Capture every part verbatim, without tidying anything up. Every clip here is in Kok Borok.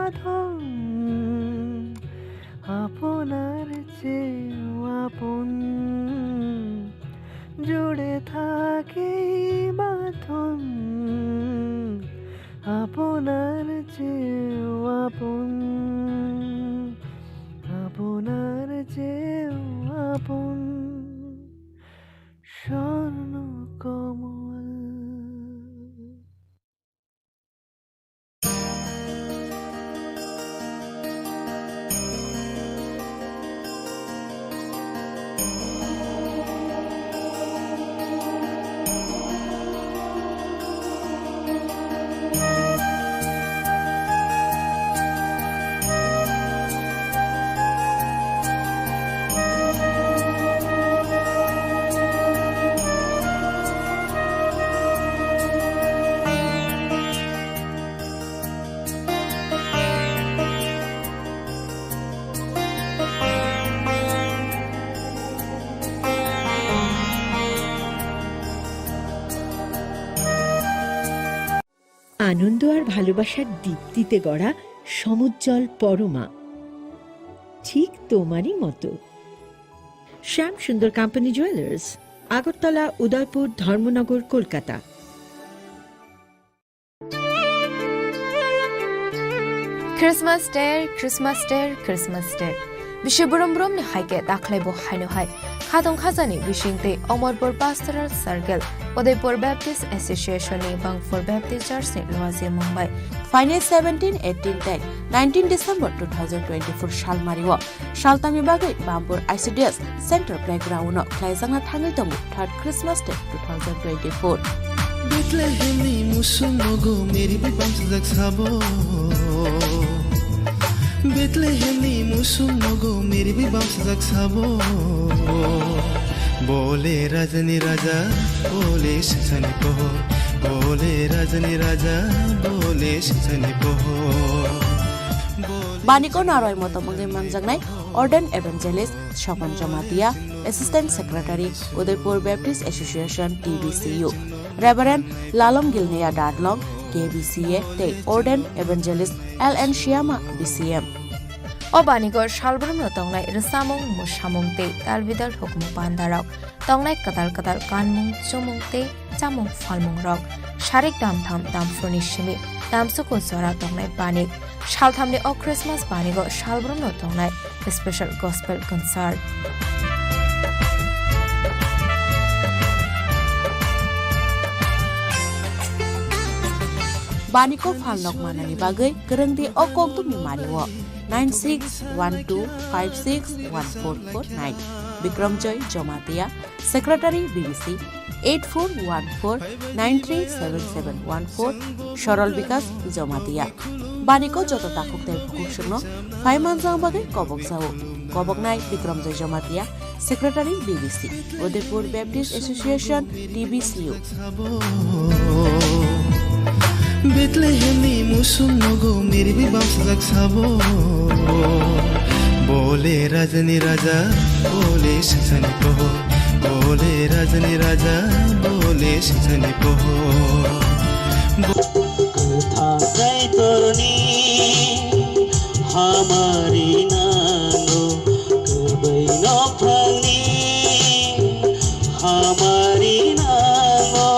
বাঁধন, আপনার চেয়েও আপন, জুড়ে থাকে এই বাঁধন, আপনার চেয়েও আপন, আপনার চেয়েও আপন, স্বর্ণ কমল। আনন্দ আর ভালোবাসার দীপ্তিতে গড়া সমুজ্জ্বল পরমা, ঠিক তোমারই মতো। শ্যাম সুন্দর কোম্পানি জুয়েলার্স, আগরতলা, উদয়পুর, ধর্মনগর, Kolkata. Christmas Day, Christmas Day, Christmas Day. Bisi brum brum ni hai khe dakhwlai bo haino hai. Khatong khajani bising tei Omorpur Pastoral Circle, Udaipur Baptist Association ni Bangphur Baptist Church ni luaji mung bai. Phainai seventeen, eighteen tei nineteen December two thousand twenty-four salmari o. Saltamni bagwi Bampur I C D S Center Playground-o khlaijakna thangwi tongo third Christmas Day two thousand twenty-four. Bethlehemni musuk nogo meri bai bamsajak sabo. Bethlehemni musuk nogo meri bai bamsajak sabo. Bole rajani raja, bole singsani pohor. Bole rajani raja, bole singsani pohor. Bole Baniko naroi motom wngwi manjaknai Ordained Evangelist Sopon Jamatia, Assistant Secretary, Udaipur Baptist Association, T B C U, Reverend Lalom Gilneya Dadlong, K B C A, tei Ordained Evangelist L N Shyama, B C M. O baniko salbrumno tongnai rwchapmung, mwsamung tei talbidal hukumu pandarok. Tongnai kwtal kwtal kanmung, chumung tei chamung phalmung rok. Sarik damtham damphurni simi damsuku jora tongnai banik. Salthamni o Christmas banigo salbrumno tongnai special gospel concert. Baniko phalnok manani bagwi kwrwngdi o kokdumni mario. Nine six one two five six one four four nine. Bikramjoy Jamatia, Secretary B B C, eight four one four nine three seven seven one four, Sorol Bikas Jamatia. Baniko joto takhuk tei bukhuk songno phai manjak bagwi kobok jao. Koboknai Bikramjoy Jamatia, Secretary B B C, Udaipur Baptist Association, T B C U. Bethlehemni musuk nogo meri bai bamsajak sabo. Bole rajani raja, bole singsani pohor. Bole rajani raja, bole singsani pohor. Bo- Kwthang Kaitorni hamari nango, kwbai nokphangni hamari nango.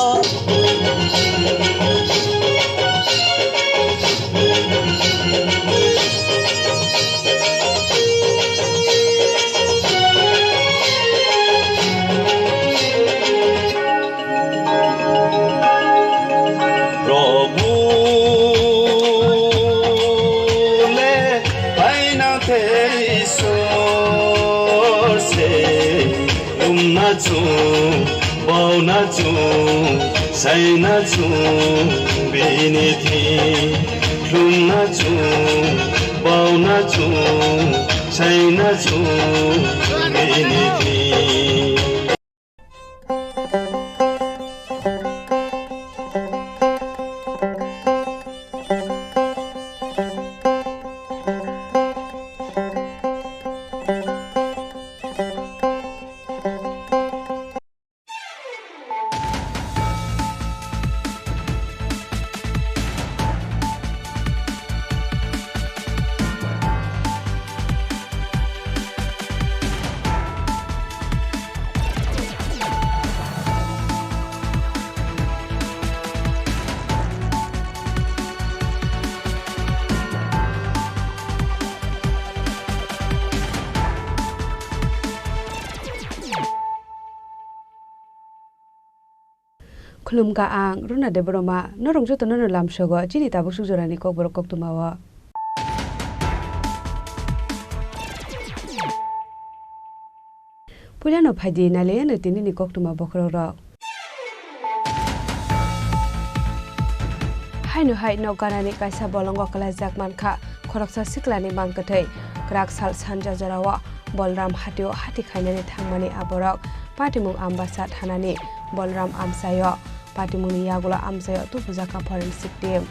Prabhu le paina te Isor se, umna chung, bauna chung, saina chung, bini thi, lumna chung, bauna chung, saina chung, bini thi. Khulumkha ang Runa Debbarma, norok jotono no lamsogo chini tabuk suk jorani kokborok koktwmao. Puilano phaidi nailaiyano tinini koktwma bokhorokrok. Haino hai nok ganani kaisa bolongo kwlaijak mankha khoroksa siklani mang kwthwi. Kwrak sal sanja jorao Bolram hatio hati khainani thangmani aborok patimung Ambasa thanani Bolram amchaio. Patimungni yagulo amchaio tubujakha forensic team.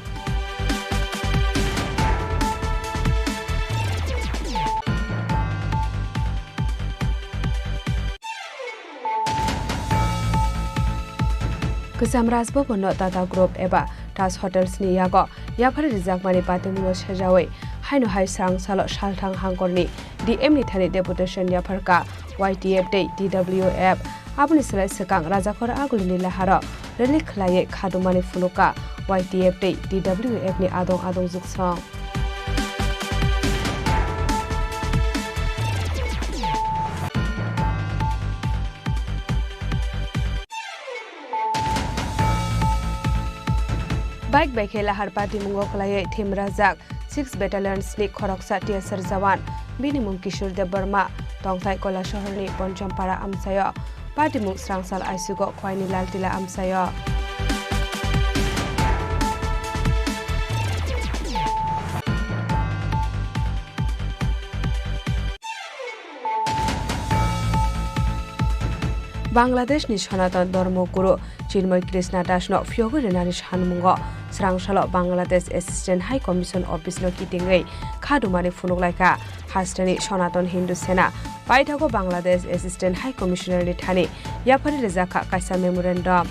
Kwcham Raj Bhavan no Tata Group eba Taj Hotels ni yago yaphari rijakmani patimungo sejaui haino hai srang salo salthang hangkorni D M ni thani deputation yapharkha Y T F tei T W F. Aboni slai swkang Rajakhor Agulini laharo rally khlaiwi khadumani phunukha Y T F tei T W F ni adong adong jugsong. Bike bai khe lahar patimungo khlaiwi thimrajak six Battalion ni khoroksa T S R jawan, bini mung Kishore Debbarma, tongthai Kailasahar ni Ponchompara amchaio. Patimung srangsal aisugo Khwaini Laltila amchaio. Bangladeshni Sanatan Dharma Guru Chinmoy Krishna Dasno phiyogwi rwnani sanmungo srangsalo Bangladesh Assistant High Commission Office no kitingwi khadumani phunuklaikha. Hasteni Sanatan Hindu Sena paithago Bangladesh Assistant High Commissioner ni thani yaphari rijakha kaisa memorandum.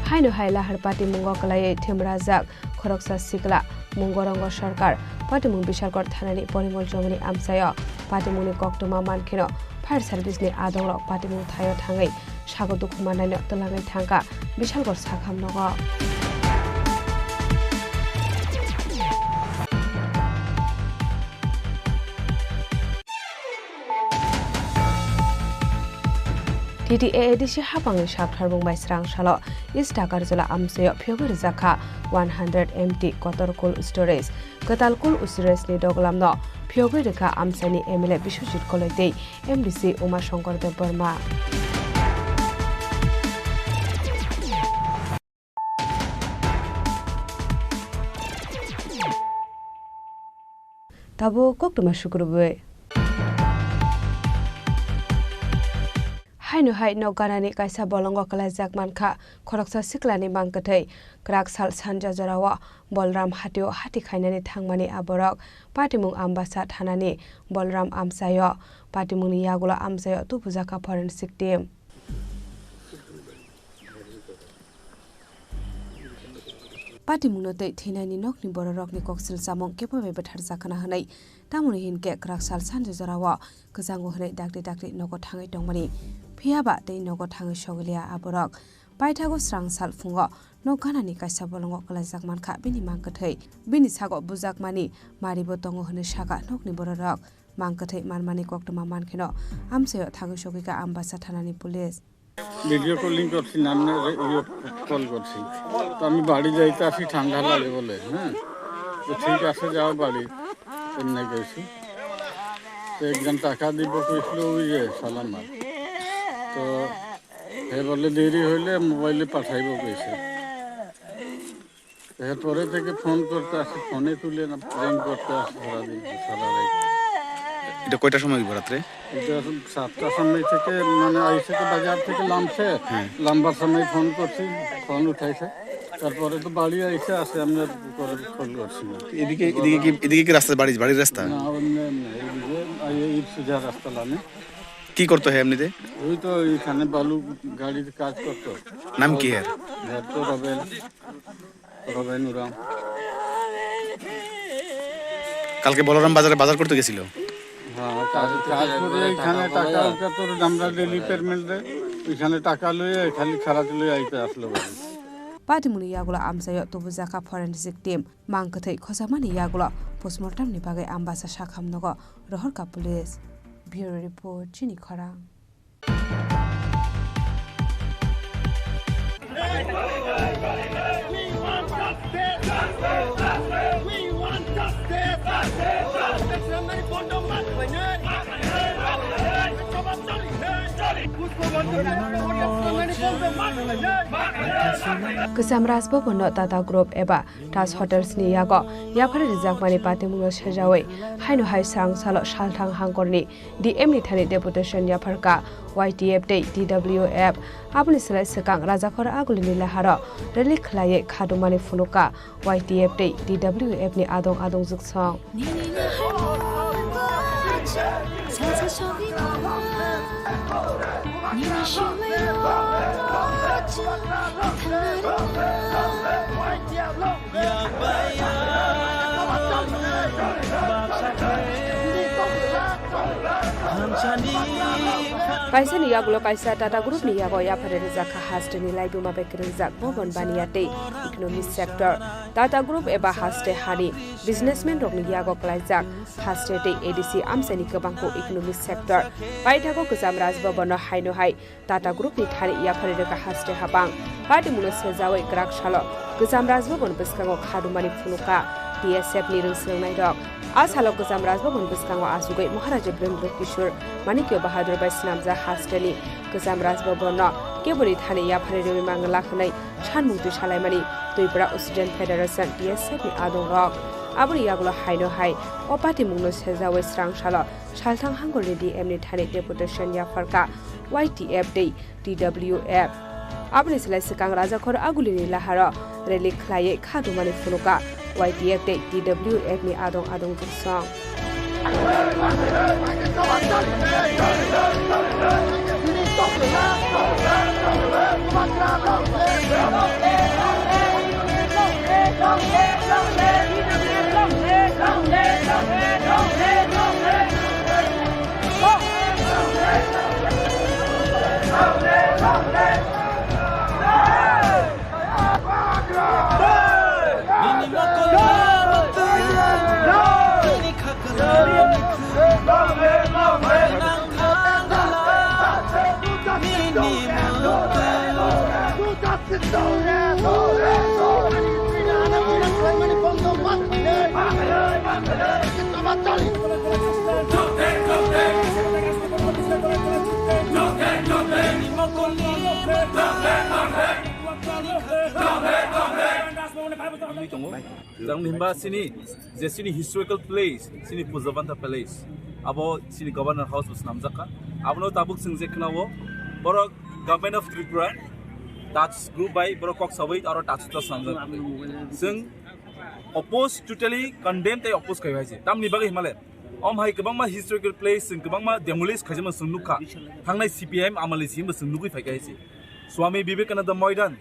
Haino hai lahar patimungo kwlaiwi thimrajak khoroksa sikla Mungorongo Sarkar, patimung Bishalgarh thanani Porimol Jongni amchaio. Patimungni koktwma mankheno fire service ni adongrok patimung thaio thangwi sago dukhu mannaino twlangwi thangkha Bishalgarh sakham nogo. T T A A D C hapangni saktharbung bai srangsalo East Dakarjula amchaio phiyogwi rwjakha one hundred M T kotor cold storage. Kwtal cold storage ni doglamno phiyogwi rwkha amchaini M L A Biswajit Koloi tei M D C Uma Shankar Debbarma. Tabuk koktwma sukrubwi. Haino hai nok ganani kaisa bolongo kwlaijak mankha khoroksa siklani mang kwthwi. Kwrak sal sanja jorao Bolram hatio hati khainani thangmani aborok patimung Ambasa thanani Bolram amchaio. Patimungni yagulo amchaio tubujakha forensic team. Patimungno tei thwinaini nokni bororokni koksil chamung kebo bai bwtharjakna hwnwi, tamoni hinkhe kwrak sal sanja jorao kwchango hwnwi dakti dakti nogo thangwi tongmani. Phiya ba tei nogo thangwi sogwiliya aborok. Paithago srang sal phungo nok ganani kaisa bolongo kwlaijak mankha bini mang kwthwi. Bini sago bujakmani maribo tongo hwnwi sakha nokni bororok. Mang kwthwi manmani koktwma mankheno amchaio thangwi sogwikha Ambasa thanani police. Video calling করছি, নামনে ইয়ে কল করছি। তো আমি বাড়ি যাইতে আসি, ঠান্ডা লাগে বলে, হ্যাঁ। তো ঠিক আছে, যাও বাড়ি, এমনি গেছি। তো একজন টাকা দিব কইছিল, ওই যে সালামার। তো হে বলে দেরি হইলে মোবাইলে পাঠাইব কইছে। এরপরে থেকে ফোন করতে আসে, ফোনে তুলে না, রিং করতে আসে সারাদিন, সারা রাত। এটা কয়টার সময় হইব রাত্রে? এটা এখন সাতটার সময় থেকে, মানে, আইসে তো বাজার থেকে লামছে, হ্যাঁ। লামবার সময় ফোন করছি, ফোন উঠাইছে। তারপরে তো বাড়ি আইসে আসে, আমরা পরে ফোন করছি না। এদিকে, এদিকে কি, এদিকে কি রাস্তা, বাড়ি, বাড়ির রাস্তা? না, অন্য, অন্য, এইদিকে, এই, এই সোজা রাস্তা লামে। কি করতো হে এমনিতে? ওই তো এইখানে বালু গাড়ির কাজ করতো। নাম কি এর? হ্যাঁ, তো রবেন। রবেন উরাং। কালকে বলরাম বাজারে বাজার করতে গেছিল। হ্যাঁ, কাজ, কাজ করে এখানে টাকা, ওকে তো আমরা ডেইলি পেমেন্ট দেয়, ওইখানে টাকা লইয়া খালি খারাপ লইয়া আইতে আসলো বাড়ি। Patimungni yagulo amchaio tubujakha forensic team. Mang kwthwi khojagmani yagulo postmortem ni bagwi Ambasa sakham nogo rohorkha police. Bureau report, chini khorang. Kwcham Raj Bhavan no Tata Group eba Taj Hotels ni yago yaphar rijakmani patimungno sejawi haino hai srang salo salthang hangkorni D M ni thani deputation yapharkha Y T F tei T W F. Aboni slai swkang Rajakhor Agulini laharo rally khwlaiwi khadumani phunukha Y T F tei T W F ni adong adong jwksong. Kaisa ni yagulo kaisa Tata Group ni yago yaphar rijakha haste ni laibuma bai kwrwngjak Bhavan Baniya tei economic sector. Tata Group eba haste hani businessman rokni yago klaijak haste tei A D C amchaini kwbangkuk economic sector. Paithago Kwcham Raj Bhavan no haino hai Tata Group ni thani yaphari rwkha haste habang. Patimungno sejawi kwrak salo Kwcham Raj Bhavan bwskango khadumani phunukha T S F ni rwngswrwngnairok. A salo Kwcham Raj Bhavan bwskango achugwi Maharaja Birendra Kishore Manikya Bahadur bai swnamjak hasteni Kwcham Raj Bhavan no keboni thani yaphari rwui mangla hwnwi sanmung twi salaimani Tripura Student Federation, T S F ni adongrok. Aboni yagulo haino hai o patimungno sejawi srang salo salthang hangkorni D M ni thani deputation yapharkha Y T F tei T W F. Aboni slai swkang Rajakhor Agulini laharo rally khwlaiwi khadumani phunukha Y T F tei T W F ni adong adong jwksong. Tang himba sini je sini historical place, sini Pujabanta Palace, abo sini Governor House bo swnamjak kha. Abono tabuk chwng je khwnao, borok Government of Tripura, Taj Group bai borok kok sawi aro Taj Hotel swnamjak. Chwng oppose, totally condemn tei oppose khai hai se. Tamni bagwi himale, om hai kwbangma historical place chwng kwbangma demolish khaijama chwng nukha. Thangnai C P I M amali simi bo chwng nugwi phaikha hai se. Swami Vivekananda Maidan,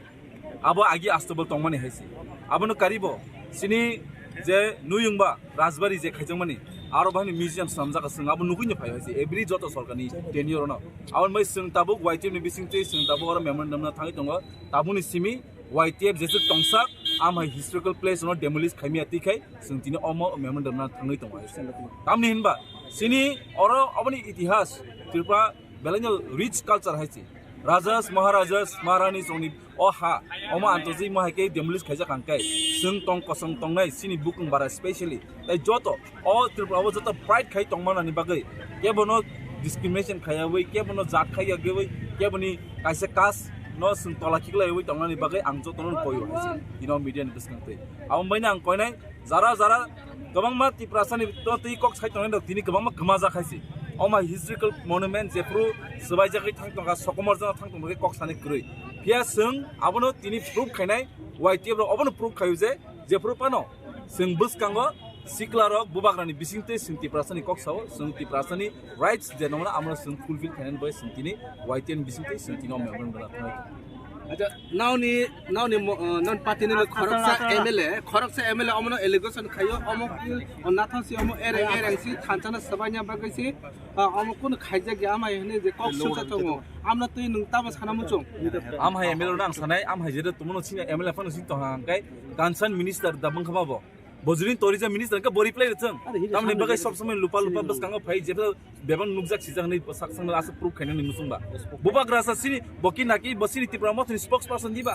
abo agi Astabal tongmani hai se. Abono karibo sini je nuyungba Rajbari je khaijakmani, aro bahini museum swnamjak chwng abo nugwino phai hai se. Every joto sorkarni tenure no. Aboni bai chwng tabuk Y T F ni bisingtwi chwng tabuk oro memorandum no thangwi tongo. Tabukni simi Y T F jesuk tongsak, am hai historical place no demolish khaimya twi khai chwng tini omo memorandum no thangwi tongo hai se. Tamni hinba sini oro oboni itihas Tripura belai no rich culture hai se. Rajas, Maharajas, Maharani songni o ha, omo antoji mo hai khe demolish khaijak ang khe, chwng tong kosong tongnai chini bukung bara specially. Tai joto o Tripura o joto pride khai tongmani bagwi kebono discrimination khaiyawi, kebono jat khaiyawi, keboni kaisa caste no chwng tola khiklaiwi tongnani bagwi ang jotono koyo hai se. Tino media ni bwskang twi. Abo baino ang koinai jara jara kwbangma Tiprasani to twi kok sai tongnai rok tini kwbangma kwmajak hai se. Oma historical monument jephru swbaijagwi thang tongkha, sokomorjak thang tongkha kok sani kwrwi. Phiya chwng abono tini proof khainai, Y T F rok obono proof khaio je, jephru phano chwng bwskango sikla rok bubagrani bisingtwi chwng Tiprasani kok sao, chwng Tiprasani rights je nongna amano chwng fulfill khainani bai chwng tini Y T F ni bisingtwi chwng tini o memorandum rwna thangwi tongo. Acha, naoni, naoni mo-, uh, naoni party ni khoroksa M L A, khoroksa M L A omono allegation khayo, omo ki, o nathok si omo ereng ereng si thansa na swbaina bagwi si, uh, omo kunu khaijak ya amai hwnwi je kok sucha tongo. Amno twi nwng tamo sana muchung. Am hai M L A no ang sanai, am hai jere tumono sini M L A phano sini tong hang kai concern minister da bangkha bo. Bojring tourism minister ke bo reply rwthwng. Tamni bagwi sob somoi lupa lupa bwskango phai jebra bebang nukjak sijak hinwi sak sangno aswk proof khainani muchungba. Bubagra sa sini boki naki bo sini Tipra Motha ni spokesperson diba.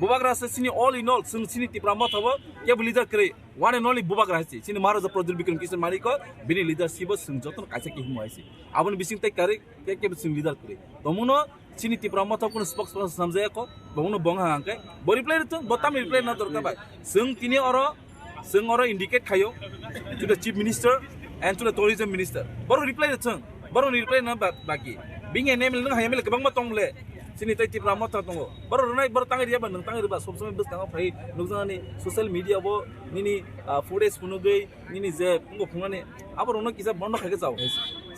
Bubagra sa sini all in all, chwng sini Tipra Motha bo kebo leader kwrwi. One and only Bubagra hai si. Sini Maharaja Pradyut Bikram Kishore Manik ko bini leadership bo chwng jotono kaisa khe himo hai si. Aboni bising tei kwrwi ke kebo chwng leader kwrwi. Tongmungno Chini Tipra Motha kunu spokesperson snamjaya ko, bo uno bong hang khe, bo reply rwthwng, bo tamni reply na dorkar bai. Chwng tini oro, chwng oro indicate khayo, to the Chief Minister and to the Tourism Minister. Boro reply rwthwng, boro reply na ba-, baki. Bini M L A nwng hai M L A kwbangma tong le, chini tei Tipra Motha tongo. Boro rwnai, boro tangwi riya ba, nwng tangwi riba, sob somoi bwskango phai nukjaknani social media bo nini, ah, footage phunugwi, Nini je phungo phungnani abo rokno kisa bondo khaikhe chao.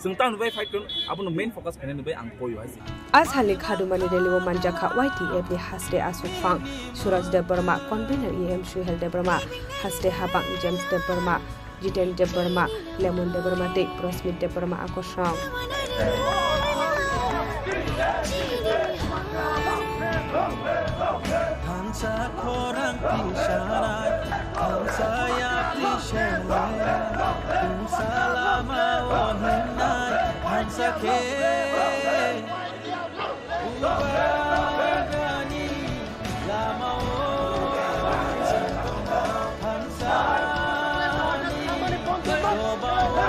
Chwng tang bai fight khlai abono main focus khainani bai ang koyo hai se. A salni khadumani rally o manjakha Y T F ni haste aswk phang Suraj Debbarma, convener E M Suhel Debbarma, haste habang James Debbarma, Jiten Debbarma, Lemon Debbarma tei Prosmit Debbarma akorsong. Thansa khorang tisanai, thansa yak tisanai, thansa lama o hinai, thansa khe. Ubagani lama o hinai, thansa ni loba o.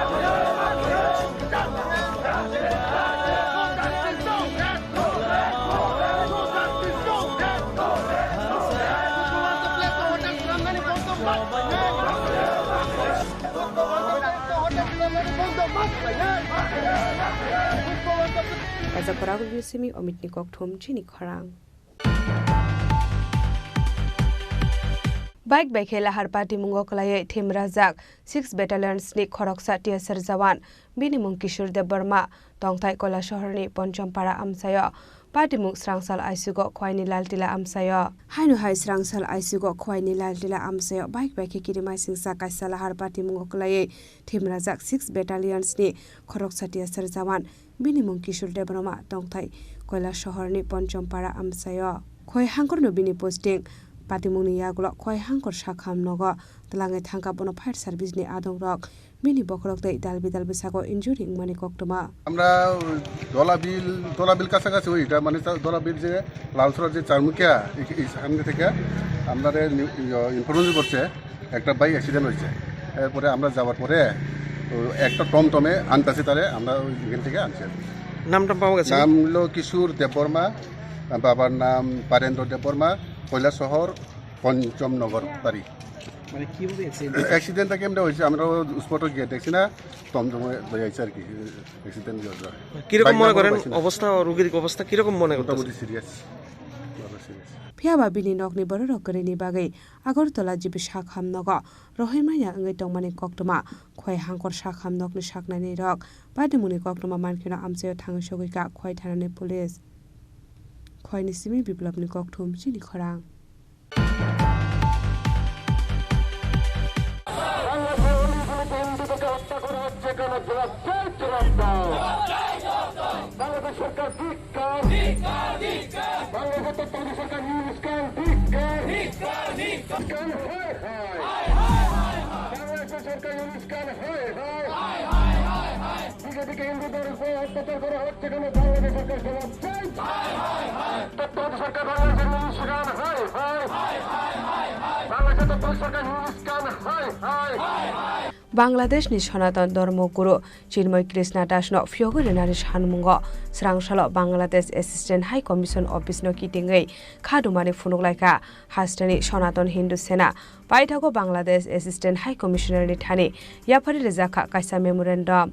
Kaisa kwrak simi Omitni kokthum chini khorang. Bike bai khe lahar patimungo kwlaiwi thimrajak six Battalion ni khoroksa T S R jawan, bini mung Kishore Debbarma, tongthai Koilasohorni Ponchompara amchaio. Patimung srangsal aisugo Khwaini Laltila amchaio. Haino hai srangsal aisugo Khwaini Laltila amchaio bike bai khe kirimaisingsa kaisa lahar patimungo kwlaiwi thimrajak six Battalion ni khoroksa T S R jawan, bini mung Kishore Debbarma, tongthai Koilasohorni Ponchompara amchaio. Khoi hangkorno bini posting. Patimungni yagulo Khoi hangkor sakham nogo twlangwi thangkha bono fire service ni adongrok. Bini bokhorok tei dalbi dalbi sago injury wngmani koktwma. আমরা ধলাবিল, ধলাবিল কাছাকাছি ওই এটা মানে তা-, ধলাবিল যে লালসরা যে চারমুখিয়া এই, এই সামনে থেকে আমরা ইনফরমেশন করছে একটা বাইক অ্যাক্সিডেন্ট হয়েছে। এরপরে আমরা যাওয়ার পরে ও একটা টমটমে আনতাছি তারে আমরা ওই এখান থেকে আনছি আর কি। নামটা পাওয়া গেছে? নাম হলো কিশোর দেববর্মা, বাবার নাম পারেন্দ্র দেববর্মা, কৈলাসহর পঞ্চমনগর বাড়ি। মানে কিভাবে অ্যাক্সিডেন্ট? অ্যাক্সিডেন্টটা কেমনে হয়েছে আমরা স্পটে গিয়ে দেখছি না, টমটমে লই আইছে আর কি অ্যাক্সিডেন্ট হয়েছে। কিরকম মনে করেন অবস্থা, রোগীর অবস্থা কিরকম মনে করতেছেন? মোটামুটি সিরিয়াস, ভালো serious. Phiya ba bini nokni bororok kwrwini bagwi Agartala G B sakham nogo rohormaya wngwi tongmani koktwma, Khwai hangkor sakham nokni saknainirok patimungni koktwma mankheno amchaio thangwi sogwi kha Khwai thanani police. Khwaini simi Biplopni kokthum chini khorang. Bangladesh সরকার ধিক্কার। বাংলাদেশের তত্ত্বাবধায়ক সরকার ইউনুস খান ধিক্কার। খান হায় হায়। বাংলাদেশের সরকার ইউনুস খান হায় হায়। দিকে দিকে হিন্দুদের উপর অত্যাচার করা হচ্ছে কেন? বাংলাদেশ সরকার জবাব চাই। তত্ত্বাবধায়ক সরকার বাংলাদেশের ইউনুস খান হায় হায়। বাংলাদেশের তত্ত্বাবধায়ক সরকার ইউনুস খান হায় হায়। Bangladeshni Sonaton Dhormo Guru Chinmoy Krishna Dasno phiyogwi rwnani sanmungo swrangsalo Bangladesh Assistant High Commission Office-no kitingwi khadumani phunuklaikha. Hasteni Sonaton Hindu Sena paithago Bangladesh Assistant High Commissioner-ni thani yaphari rwjakha kaisa memorandum.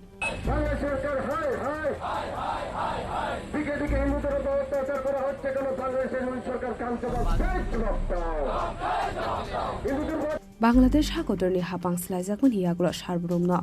Bangladesh সরকার হায় হায়। দিকে দিকে হিন্দুদের উপর অত্যাচার করা হচ্ছে কেন? বাংলাদেশের সরকার কান জবাব দেয়, জবাব দাও। হিন্দুদের উপর Bangladesh hakotorni hapang swlaijakmani yagulo sarbrumno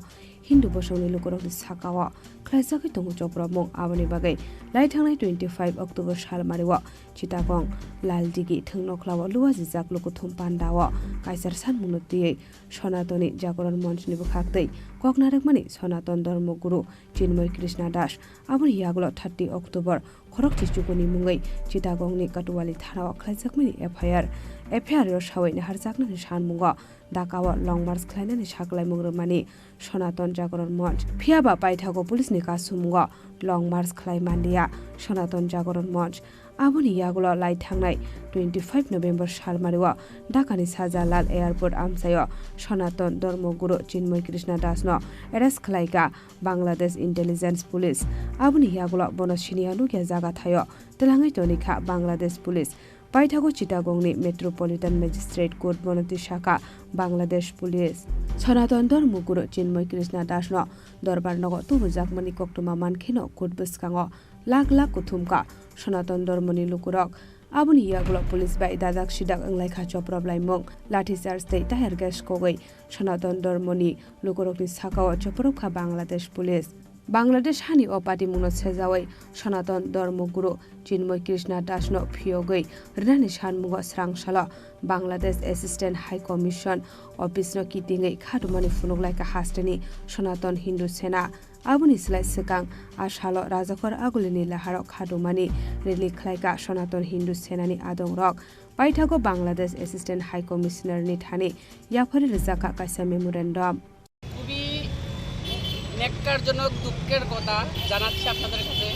Hindu bosongni lukurokni sakao khlaijagwi tongo chopropmung. Aboni bagwi lai thangnai twenty five October salmario Chittagong Laldigi thwngnokhla o luajijak lukuthum pandao kaichar sanmungno twiwi Sanatani Jagoron Monchni bwkhaktwi kok narwkmani Sanatan Dharma Guru Chinmoy Krishna Das aboni yagulo thirty October khorokchi chukuni mungwi Chittagongni Katuwali thanao khlaijakmani F I R. F I R o sawi naharjaknani sanmungo Dhaka o long march khlainani saklaimung rwmani Sanatan Jagoron Monch. Phiyaba paithago police ni kasumungo long march khlai manliya Sanatan Jagoron Monch. Aboni yagulo lai thangnai twenty five November salmario Dhaka ni Shahjalal Airport amchaio Sanatan Dharma Guru Chinmoy Krishna Das no arrest khlaika Bangladesh Intelligence Police. Aboni yagulo bono siniya nukya jaga thaio twlangwi tonikha Bangladesh Police. Paithago Chittagongni Metropolitan Magistrate Court bono tisaka Bangladesh Police. Sanatan Dharma Guru Chinmoy Krishna Das no dorbar nogo tubujakmani koktwma mankheno court bwskango lak lak kuthumka Sanatan Dharmani lukurok. Aboni yagulo police bai dajak sidak wnglaikha choprophlaimung, lathi charge tei tyre gas kogwi Sanatan Dharmani lukurokni sakao chopropkha Bangladesh Police. Bangladesh hani o patimungno sejawi Sanatan Dharma Guru Chinmoy Krishna Das no phiyogwi rwnani sanmungo srangsalo Bangladesh Assistant High Commission Office no kitingwi khatumani phunuklaikha hasteni Sanatan Hindu Sena. Aboni slai swkang a salo Rajakhor Agulini laharo khatumani rally khlaika Sanatan Hindu Senani adongrok. Paithago Bangladesh Assistant High Commissioner ni thani yaphari rwjakha kaisa memorandum. খুবই ন্যক্কারজনক, দুঃখের কথা জানাচ্ছি আপনাদের কাছে।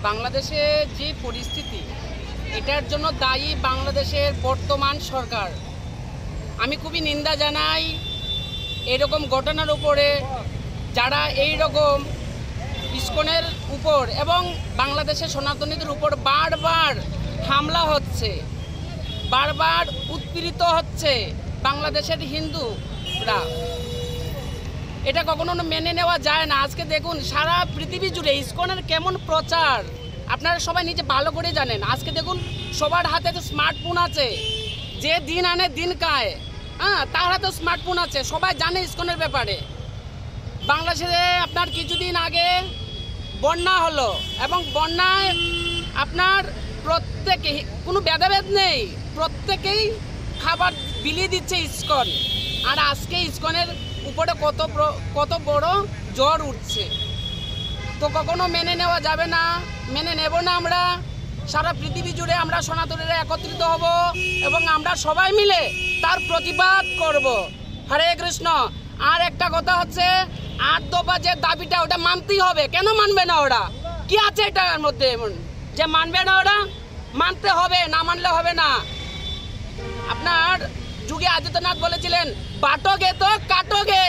বাংলাদেশে যে পরিস্থিতি, এটার জন্য দায়ী বাংলাদেশের বর্তমান সরকার। আমি খুবই নিন্দা জানাই এরকম ঘটনার উপরে, যারা এই রকম ইসকনের উপর এবং বাংলাদেশের সনাতনীদের উপর বারবার হামলা হচ্ছে, বারবার উৎপীড়িত হচ্ছে বাংলাদেশের হিন্দুরা। এটা কখনো মেনে নেওয়া যায় না। আজকে দেখুন, সারা পৃথিবী জুড়ে ইসকনের কেমন প্রচার, আপনারা সবাই নিজে ভালো করে জানেন। আজকে দেখুন, সবার হাতে তো স্মার্টফোন আছে, যে দিন আনে দিন খায়, হ্যাঁ, তার হাতে স্মার্টফোন আছে, সবাই জানে ইসকনের ব্যাপারে। বাংলাদেশে আপনার কিছুদিন আগে বন্যা হলো এবং বন্যায় আপনার প্রত্যেকে, কোনো ভেদাভেদ নেই, প্রত্যেকেই খাবার বিলিয়ে দিচ্ছে ইসকন। আর আজকে ইসকনের উপরে কত প্র-, কত বড় ঝড় উঠছে। তো কখনো মেনে নেওয়া যাবে না, মেনে নেব না আমরা। সারা পৃথিবী জুড়ে আমরা সনাতনীরা একত্রিত হব এবং আমরা সবাই মিলে তার প্রতিবাদ করব। হরে কৃষ্ণ। আর একটা কথা হচ্ছে, আট দফা যে দাবিটা, ওটা মানতেই হবে। কেন মানবে না ওরা? কি আছে এটার মধ্যে এমন যে মানবে না ওরা? মানতে হবে, না মানলে হবে না। আপনার যোগী আদিত্যনাথ বলেছিলেন, "বাটোগে তো কাটোগে,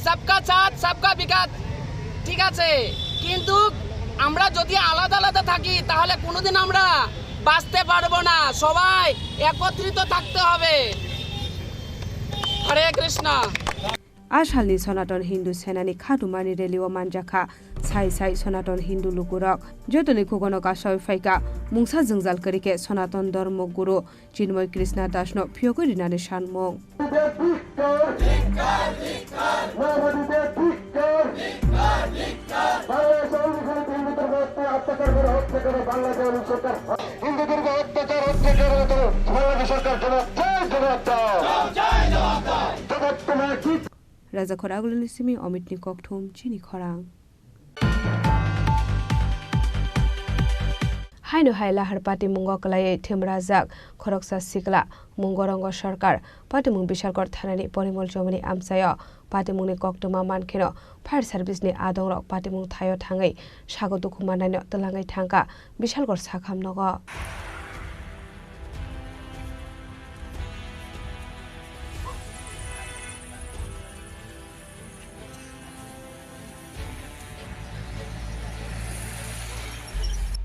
সবকা সাথ সবকা বিকাশ", ঠিক আছে, কিন্তু আমরা যদি আলাদা আলাদা থাকি, তাহলে কোনোদিন আমরা বাঁচতে পারবো না। সবাই একত্রিত থাকতে হবে। হরে Krishna. A salni Sanatan Hindu Senani khatumani rally o manjakha sai sai Sanatan Hindu lukurok. Jotoni khugono kasawi phaikha mungsa jwngjal kwrwi khe Sanatan Dharma Guru Chinmoy Krishna Das no phiyogwi rinani sanmung. Rajakhor Agulini simi Omitni kokthum chini khorang. Haino hai lahar patimungo kwlaiwi thumrajak khoroksa sikla Mungorongo Sarkar patimung Bishalgarh thanani Porimol Chowmani amchaio patimungni koktwma mankheno fire service ni adongrok patimung thaio thangwi sago dukhu mannaino twlangwi thangkha Bishalgarh sakham nogo.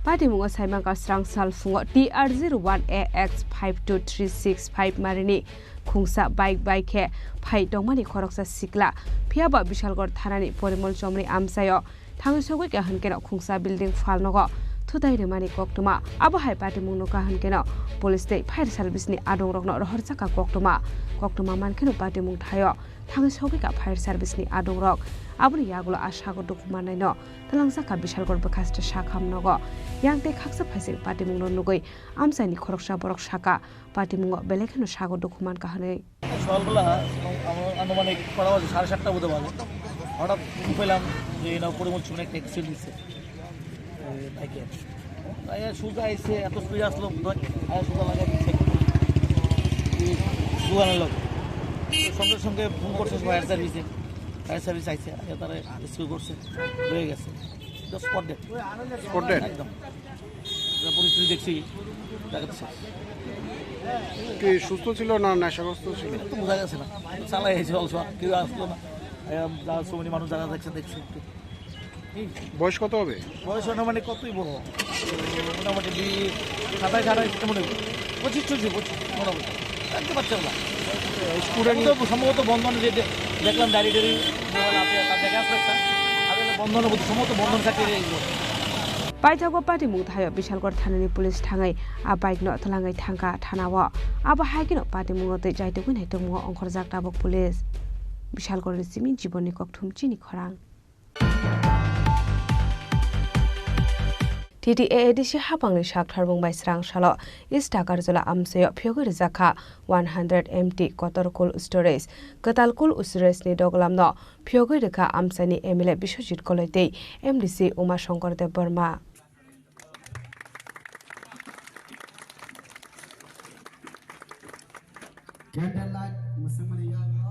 Patimungo saimankha srang sal phungo T R zero one A X five two three six five marini khungsa bike bai khe phai tongmani khoroksa sikla. Phiyaba Bishalgarh thanani Porimol Chowmani amchaio thangwi sogwi kaham kheno khungsa building phalnogo thutai rwmani koktwma. Abo hai patimungno kaham kheno police tei fire service ni adongrokno rohorjakha koktwma. Koktwma mankheno patimung thaio thangwi sogwi kha fire service ni adongrok. Aboni yagulo a sago dukhu mannaino twlangjakha Bishalgarh bwkhaste sakha mnogo. Yang tei khaksa phaising patimungno nugwi amchaini khoroksa borok sakha, patimungo belai kheno sago dukhu mankha hwnwi. সকালবেলা আমার আনুমানিক কটা বাজে, সাড়ে সাতটা বোধহয় বাজে, হঠাৎ ফোন পেলাম যে এই নবপুরে মধ্যে একটা অ্যাক্সিডেন্ট হয়েছে, এই বাইকে। তাই আর সোজা আইসে, এত স্পিড আসলো বোধহয়, আর সোজা লাগাই দিচ্ছে এই দোকানের লোক। তো সঙ্গে সঙ্গে ফোন করছে ফায়ার সার্ভিসে, ফায়ার সার্ভিস আইসে, আইয়া তারা রেস্কিউ করছে, হয়ে গেছে। তো স্পট ডেড। Spot dead? একদম। যা পরিস্থিতি দেখছি, দেখা যাচ্ছে। কি সুস্থ ছিল না নেশাগ্রস্ত ছিল? এটা তো বোঝা গেছে না, চালাই আইছে অলস, কেউ আসলো না। এরম যা শ্রমণী মানুষ যারা দেখছে, দেখছে একটু। বয়স কত হবে? বয়স আনুমানিক কতই বড়? মোটামুটি বিশ, সাতাইশ, আঠাইশ, এমন হবে। পঁচিশ চলছে, পঁচিশ, মোটামুটি। জানতে পারছি আমরা। স্টুডেন্ট এখন তো সম্ভবত বন্ধন যে দে-, দেখলাম ডায়েরি টায়েরি, মোবাইল আছে, তার দেখা আসলো একটা। আর এটা বন্ধন হবো, সম্ভবত বন্ধন চাকরি হয়ে গেলো। Paithago patimung thaio Bishalgarh thanani police thangwi a bike no twlangwi thangkha thanao. Abo hai kheno patimungo tei jaitugwi naitugmungo ongkhorjak tabuk police. Bishalgarh ni simi Jibonni Kokthum chini khorang. T T A A D C hapangni saktharmung bai srang salo East Takarjala amchaio phiyogwi rijak kha one hundred M T kotor cold storage. Kwtal cold storage ni doglamno phiyogwi rwkha amchaini M L A Biswajit Koloi tei M D C Uma Shankar Debbarma. Candlelight mwswngmani yago.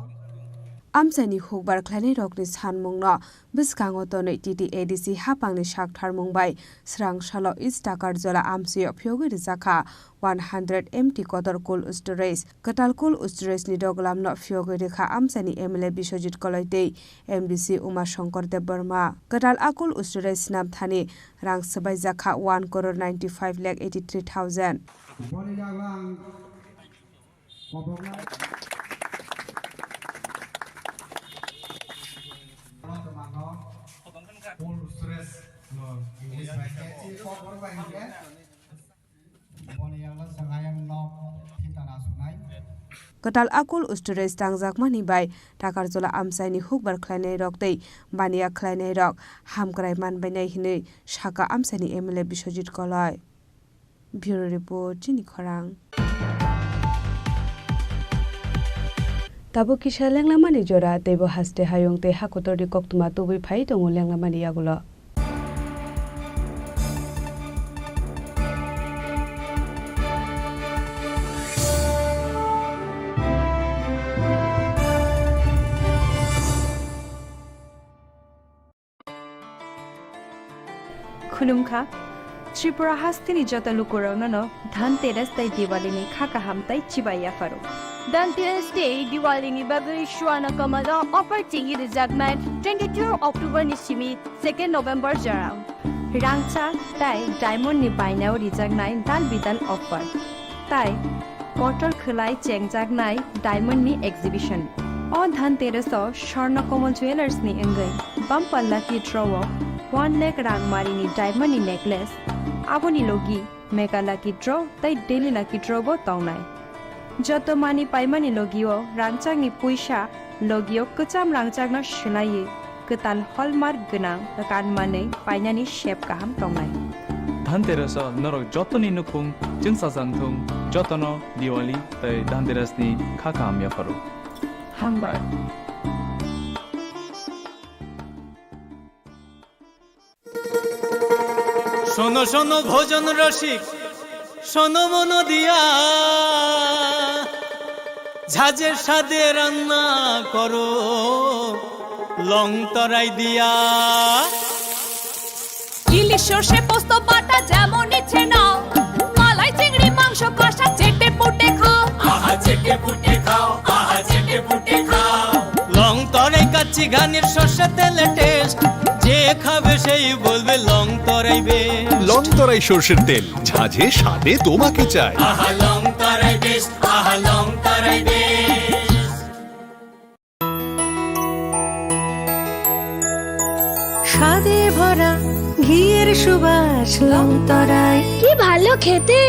Amchaini hukbar khlainairokni sanmungno bwskango tonwi T T A D C hapangni saktharmung bai srang salo East Takarjala amchaio phiyogwi rijak kha one hundred M T kotor cold storage. Kwtal cold storage ni doglamno phiyogwi rwkha amchaini M L A Biswajit Koloi tei M D C Uma Shankar Debbarma. Kwtal a cold storage swnam thani rang swbaijak kha one crore ninety five lakh eighty three thousand. Boni yago ang koboknai. Cold storage no English bai khe, kobor bai hwnkhe. Boni yago chwng ayang nok thintana sunai. Kwtal a cold storage tangjakmani bai Takarjala amchaini hukbar khlainairok tei baniya khlainairok hamkrai manbainai hwnwi sakha amchaini M L A Biswajit Koloi. Bureau Report, chini khorang. Tabuk kisa lenglamani jora, teibo haste hayung tei hakotorni koktwma tubui phai tongo lenglamani yagulo. Khulumkha, Tripura hasteni joto lukurokno no Dhanteras tei Diwali ni kha kaham tei chibai yapharo. Dhanteras tei Diwali ni bagwi Swarna Kamal o offer chengwi rwjaknai twenty-two October ni simi second November jora. Rangchak tei diamond ni bainao rijaknai dal bidal offer. Tai kotor khwlai chengjaknai diamond ni exhibition. O Dhanteras o Swarna Kamal Jewellers ni wngwi bumper lucky draw o one lakh rangmari ni diamond ni necklace, aboni logi mega lucky draw tei daily lucky draw bo tongnai. Joto mani paimani logio rangchakni puisa logio kwcham rangchakno swlaiwi kwtal hallmark gwnang kanmanwi painani sep kaham tongnai. Dhanteras o norok jotoni nukhung chwngsajak thung, jotono Diwali tei Dhanteras ni kha kaham yapharo. Hambai. শোনো শোনো ভোজন রসিক, শোনো মন দিয়া, ঝাঁঝে স্বাদে রান্না করো লং তরাই দিয়া। ইলিশ সর্ষে পোস্ত বাটা যেমন ইচ্ছে নাও, মালাই চিংড়ি মাংস কষা চেটে পুটে খাও। আহা চেটে পুটে খাও, আহা চেটে পুটে খাও। লং তরাই কাচ্চি ঘানির সর্ষে তেলে টেস্ট, যে খাবে সেই বলবে লং তরাই বেস্ট। লং তরাই সর্ষের তেল, ঝাঁঝে স্বাদে তোমাকে চাই। আহা লং তরাই বেস্ট, আহা লং তরাই বেস্ট। স্বাদে ভরা ঘিয়ের সুবাস লং তরাই। কি ভালো খেতে।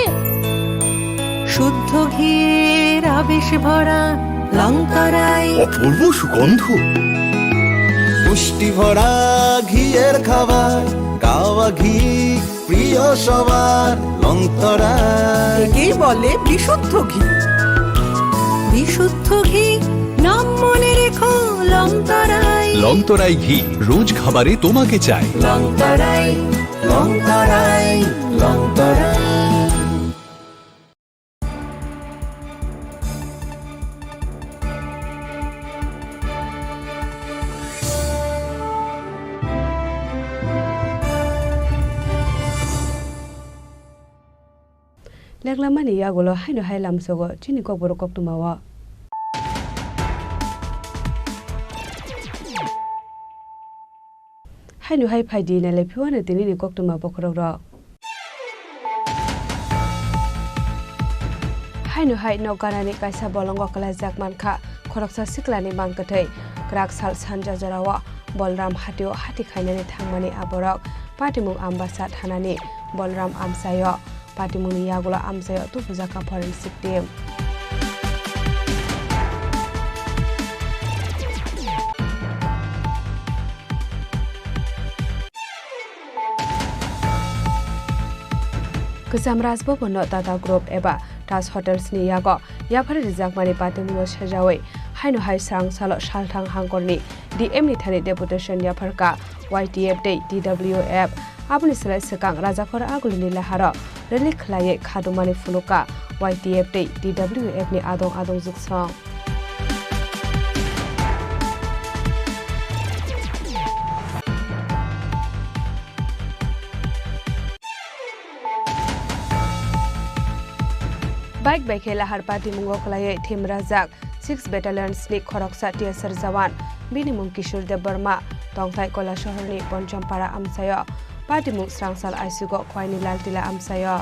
শুদ্ধ ঘিয়ের আবেশ ভরা লংতরাই। অপূর্ব সুগন্ধ। পুষ্টি ভরা ঘিয়ের খাবার, কাওয়া ঘি প্রিয় সবার। লংতরাই। একেই বলে বিশুদ্ধ ঘি। বিশুদ্ধ ঘি, নাম মনে রেখো, লংতরাই। লংতরাই ঘি রোজ খাবারে তোমাকে চাই। লংতরাই, লংতরাই, লংতরাই। Leklamani yagulo haino hai lamsogo chini kokborok koktwmao. Haino hai phaidi nailai phiwano tinini koktwma bokhorokrok. Haino hai nok ganani kaisa bolongo kwlaijak mankha khoroksa siklani mang kwthwi. Kwrak sal sanja jorao Bolram hatio hati khainani thangmani aborok patimung Ambasa thanani Bolram amchaio. Patimungni yagulo amchaio tubujakha forensic team. Kwcham Raj Bhavan no Tata Group eba Taj Hotels ni yago yaphar rijakmani patimungno sejawi haino hai srang salo salthang hangkorni D M ni thani deputation yapharkha Y T F tei T W F. Aboni slai swkang Rajakhor Agulini laharo rally khwlaiwi khadumani phunukha Y T F tei T W F ni adong adong jugsong. Bike bai khe lahar patimungo kwlaiwi thimrajak six Battalion ni khoroksa T S R jawan, bini mung Kishore Debbarma, tongthai Kailasahar ni Ponchompara amchaio. Patimung srangsal aisugo Khwaini Laltila amchaio.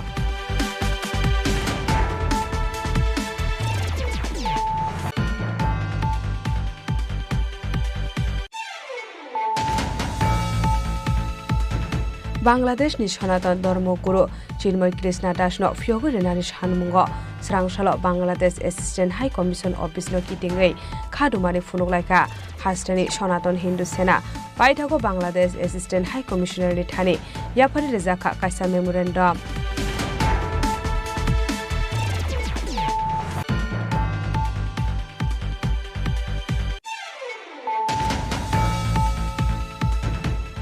Bangladesh ni Sanatan Dharma Guru Chinmoy Krishna Das no phiyogwi rwnani sanmungo srangsalo Bangladesh Assistant High Commission Office no kitingwi khadumani phunuk laikha. Hasteni Sanatan Hindu Sena paithago Bangladesh Assistant High Commissioner ni thani yaphari rijakha kaisa memorandum.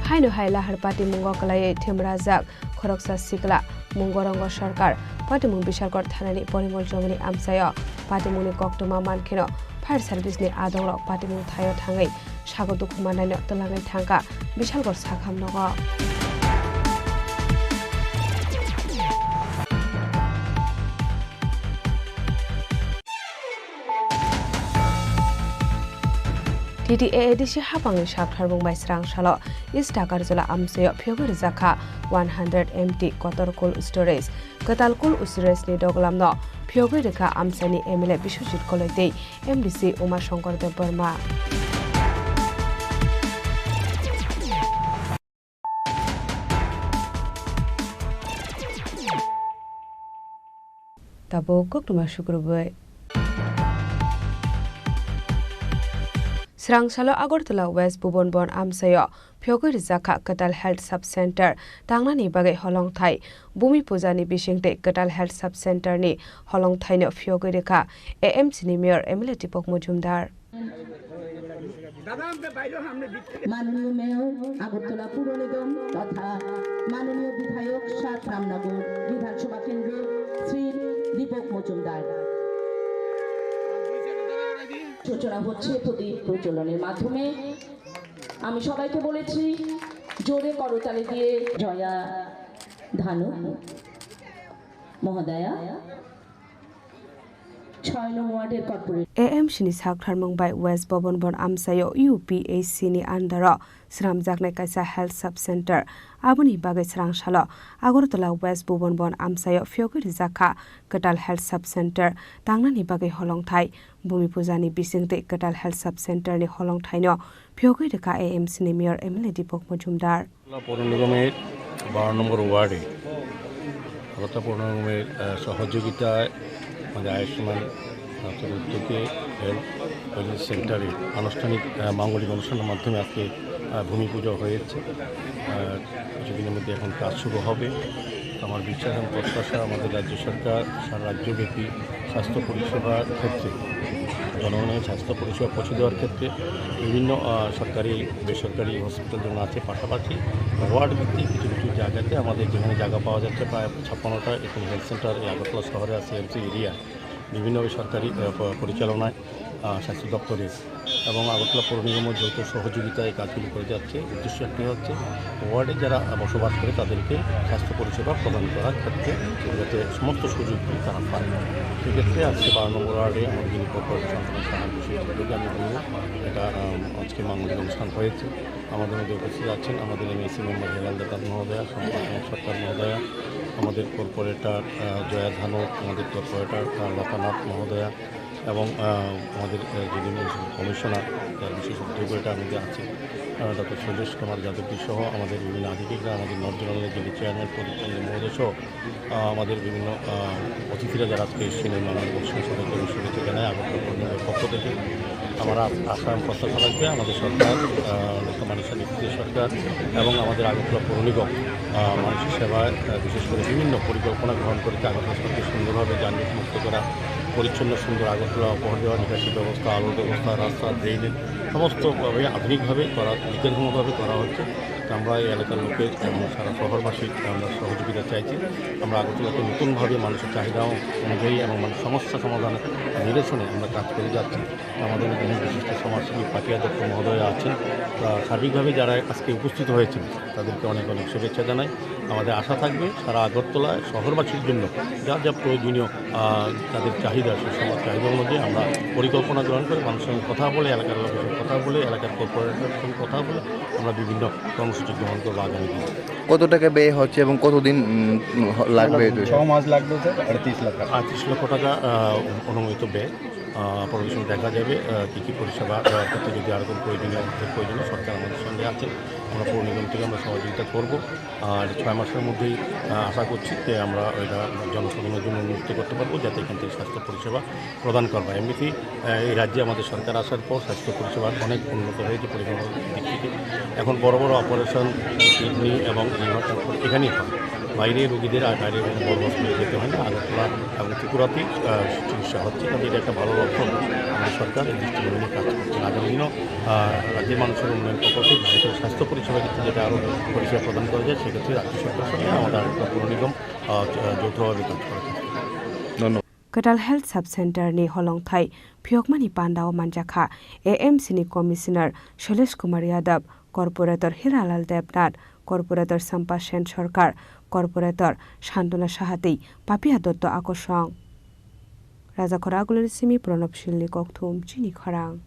Haino hai lahar patimungo kwlaiwi thimrajak khoroksa sikla Mungorongo Sarkar, patimung Bishalgarh thanani Porimol Jomoni amchaio. Patimungni koktwma mankheno fire service ni adongrok patimung thaio thangwi sago dukhu mannaino twlangwi thangkha Bishalgarh sakham nogo. T T A A D C hapangni saktharmung bai srangsalo East Takarjala amchaio phiyogwi rwjakha one hundred M T kotor cold storage. Kwtal cold storage ni doglamno phiyogwi rwkha amchaini M L A Biswajit Koloi tei M D C Uma Shankar Debbarma. Tabuk koktwma sukrubwi. Srangsalo Agartala West Bhuban Bon amchaio phiyogwi rwjakha Kwtal Health Sub Center tangnani bagwi holongthai. Bhumi Puja ni bisingtwi Kwtal Health Sub Center ni holongthaino phiyogwi rwkha A M C ni Mayor M L A Deepak Majumdar. মাননীয় মেয়র আগরতলা পুর নিগম তথা মাননীয় বিধায়ক সাত রামনগর বিধানসভা কেন্দ্র শ্রী দীপক মজুমদার। সূচনা হচ্ছে প্রদীপ প্রজ্বলনের মাধ্যমে। আমি সবাইকে বলেছি জোরে করতালি দিয়ে জয়া ধানু মহোদয়া। ছয় নং ওয়ার্ডের corporator. A M C ni saktharmung bai West Bhuban Bon amchaio U P H C ni under o swnamjaknai kaisa health sub center. Aboni bagwi srangsalo Agartala West Bhuban Bon amchaio phiyogwi rwjakha Kwtal Health Sub Center tangnani bagwi holongthai. Bhumi Puja ni bisingtwi Kwtal Health Sub Center ni holongthaino phiyogwi rwkha A M C ni Mayor M L A Deepak Majumdar. পৌর নিগমের বারো নম্বর ওয়ার্ডে আলাদা পৌর নিগমের, আহ, সহযোগিতায় আমাদের আয়ুষ্মান ভারতের উদ্যোগে হেলথ সেন্টারে আনুষ্ঠানিক, আহ, মাঙ্গলিক অনুষ্ঠানের মাধ্যমে আজকে, আহ, ভূমি পুজো হয়েছে। আহ, কিছুদিনের মধ্যে এখন কাজ শুরু হবে। আমার বিশ্বাস এবং প্রত্যাশা আমাদের রাজ্য সরকার সারা রাজ্যব্যাপী স্বাস্থ্য পরিষেবার ক্ষেত্রে, জনগণের স্বাস্থ্য পরিষেবা পৌঁছে দেওয়ার ক্ষেত্রে বিভিন্ন, আহ, সরকারি, বেসরকারি হসপিটাল যেমন আছে, পাশাপাশি ওয়ার্ড ভিত্তিক কিছু কিছু জায়গাতে আমাদের যেখানে জায়গা পাওয়া যাচ্ছে প্রায় ছাপ্পান্নটা, এখানে হেলথ সেন্টার এই আগরতলা শহরে আছে, এমসি এরিয়া, বিভিন্নভাবে সরকারি, আহ, প-, পরিচালনায়, আহ, স্বাস্থ্য দপ্তরের এবং আগরতলা পৌর নিগমের যৌথ সহযোগিতায় এই কাজগুলি করে যাচ্ছে। উদ্দেশ্য একটাই হচ্ছে ওয়ার্ডে যারা বসবাস করে তাদেরকে স্বাস্থ্য পরিষেবা প্রদান করার ক্ষেত্রে যাতে সমস্ত সুযোগগুলি তারা পায়। সেক্ষেত্রে আজকে বারো নম্বর ওয়ার্ডে আমার যিনি কর্পোরেটর সান্ত্বনা সাহার বিশেষ উদ্যোগে আমি বলব, এটা, আম, আজকে মাঙ্গলিক অনুষ্ঠান হয়েছে। আমাদের মধ্যে উপস্থিত আছেন আমাদের এমএসি মেম্বার হেলাল দেবনাথ মহোদয়া, সম্পাদক সরকার মহোদয়া, আমাদের কর্পোরেটর, আহ, জয়া ধানক, আমাদের কর্পোরেটর, আহ, লতানাথ মহোদয়া এবং, আহ, আমাদের, আহ, যিনি মিউনিসিপ্যাল কমিশনার, যার বিশেষ উদ্যোগ এটা আমাদের আছে, আহ, ডক্টর শৈলেশ কুমার যাদবজি সহ আমাদের বিভিন্ন আধিকারিকরা, আমাদের নর্থ জোনালের যিনি চেয়ারম্যান প্রদীপ চন্দ্র মহোদয় সহ, আহ, আমাদের বিভিন্ন, আহ, অতিথিরা যারা আজকে এসেছেন, এই মাননীয় বক্সিং সভাকে আমি শুভেচ্ছা জানাই আগরতলা পৌর নিগমের পক্ষ থেকে। আমার আ-, আশা এবং প্রত্যাশা থাকবে আমাদের সরকার, আহ, ডক্টর মানিক সাহা নেতৃত্বের সরকার এবং আমাদের আগরতলা পৌর নিগম, আহ, মানুষের সেবায়, আহ, বিশেষ করে বিভিন্ন পরিকল্পনা গ্রহণ করেছে আগরতলা শহরকে সুন্দরভাবে যানজট মুক্ত করা, পরিচ্ছন্ন সুন্দর আগরতলা উপহার দেওয়া, নিকাশি ব্যবস্থা, আলোর ব্যবস্থা, রাস্তা, ড্রেনেজ সমস্তভাবে আধুনিকভাবে করা, বিজ্ঞানসম্মতভাবে করা হচ্ছে। তো আমরা এই এলাকার লোকের এবং সারা শহরবাসীর আমরা সহযোগিতা চাইছি। আমরা আগরতলাকে নতুনভাবে মানুষের চাহিদা অনুযায়ী এবং মানুষের সমস্যা সমাধান নিরসনে আমরা কাজ করে যাচ্ছি। আমাদের মধ্যে বিশিষ্ট সমাজসেবী পাপিয়া দত্ত মহোদয় আছেন। তা সার্বিকভাবে যারা আজকে উপস্থিত হয়েছেন তাদেরকে অনেক অনেক শুভেচ্ছা জানাই। আমাদের আশা থাকবে সারা আগরতলায় শহরবাসীর জন্য যা যা প্রয়োজনীয়, আহ, তাদের চাহিদা, সেই সমাজ চাহিদা অনুযায়ী আমরা পরিকল্পনা গ্রহণ করে মানুষের সঙ্গে কথা বলে, এলাকার লোকের সঙ্গে কথা বলে, এলাকার কর্পোরেটরের সঙ্গে কথা বলে আমরা বিভিন্ন কর্মসূচি গ্রহণ করবো আগামী দিনে। কত টাকা ব্যয় হচ্ছে এবং কতদিন, উম, হ-, লাগবে এটা? ছ মাস লাগবে স্যার, আটত্রিশ লাখ টাকা। আটত্রিশ লক্ষ টাকা, আহ, অনুমোদিত ব্যয়। আহ, পরবর্তী সময় দেখা যাবে, আহ, কী কী পরিষেবা, আহ, করতে যদি আরও কোনো প্রয়োজনীয়, অর্থের প্রয়োজন হয়, সরকার আমাদের সঙ্গে আছে। আমরা পৌর নিগম থেকে আমরা সহযোগিতা করব। আর ছয় মাসের মধ্যেই, আহ, আশা করছি যে আমরা এটা জনসাধারণের জন্য উন্মুক্ত করতে পারবো, যাতে এখান থেকে স্বাস্থ্য পরিষেবা প্রদান করা হয়। এমনিতেই, আহ, এই রাজ্যে আমাদের সরকার আসার পর স্বাস্থ্য পরিষেবা অনেক উন্নত হয়েছে পরিকাঠামোর দিক থেকে। এখন বড় বড় অপারেশন, কিডনি এবং লিভার ট্রান্সপ্লান্ট এখানেই হয়, বাইরে রোগীদের আর বাইরে কোনো বড় হসপিটালে যেতে হয় না। আগরতলা এবং ত্রিপুরাতেই, আহ, চিকিৎসা হচ্ছে, কাজে এটা একটা ভালো লক্ষণ। আমাদের সরকার এই দৃষ্টিভঙ্গি নিয়ে কাজ করছে। আগামী দিনও, আহ, রাজ্যের মানুষের উন্নয়ন প্রকল্পে, বিশেষ করে স্বাস্থ্য পরিষেবা ক্ষেত্রে যাতে আরও পরিষেবা প্রদান করা যায়, সেক্ষেত্রে রাজ্য সরকারের সঙ্গে আমাদের আগরতলা পৌর নিগম, আহ, যৌথভাবে কাজ করে। ধন্যবাদ। Kwtal Health Sub Center ni holongthai phiyokmani pandao manjakha A M C ni Commissioner Shailesh Kumar Yadav, Corporator Hiralal Debnath, Corporator Sampa Sen Sarkar, Corporator Santona Saha tei Papia Dotto Akosong. Rajakhora Agulani simi Pranab Silni kokthum chini khorang.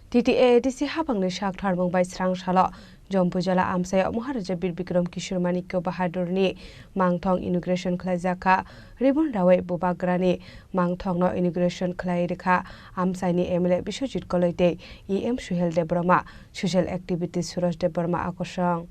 T T A A D C hapangni sak tharmung bai srang salo Jompui Jola amchaio Maharaja Bir Bikram Kishore Manikya Bahadurni mangthong inauguration khlaijakha. Ribbon rawi bubagrani mangthongno inauguration khlai rikha amchaini M L A Biswajit Koloi tei E M Suhel Debbarma, social activity Suraj Debbarma akosong.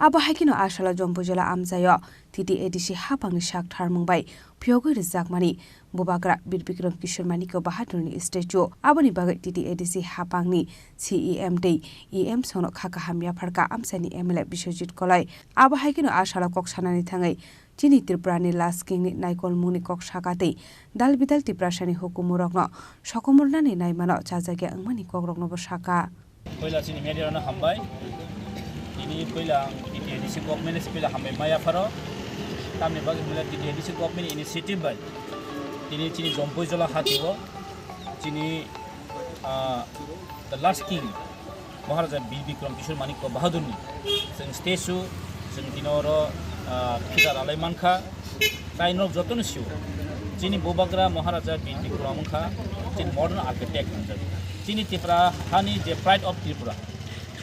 Abo hai kheno a salo Jompui Jola amchaio T T A D C hapangni sak tharmung bai phiyogwi rwjakmani bubagra Bir Bikram Kishore Manikya Bahadurni statue. Aboni bagwi T T A D C hapangni C E M tei E M songno kha kaham yapharkha amchaini M L A Biswajit Koloi. Abo hai kheno a salo kok sanani thangwi chini Tripurani Laskingni naikolmungni kok saka tei dal bidal Tiprasani hukumurokno sokomornani naimano chajakya wngmani kokroknobo saka. Poila chini media rokno hambai. Tini poila ang T T A D C government ni poila hambai maya pharo. Tamni bagwi hwnle T T A D C government ni initiative bai tini chini Jompui Jola hatio chini, ah, the last king Maharaja Bir Bikram Kishore Manikya Bahadurni chwng statue, chwng tini oro, ah, phida ralai mankha. Tai norok jotono sio, chini bubagra Maharaja Bir Bikram wngkha chini modern architect hinjak. Chini Tripura hani je pride of Tripura,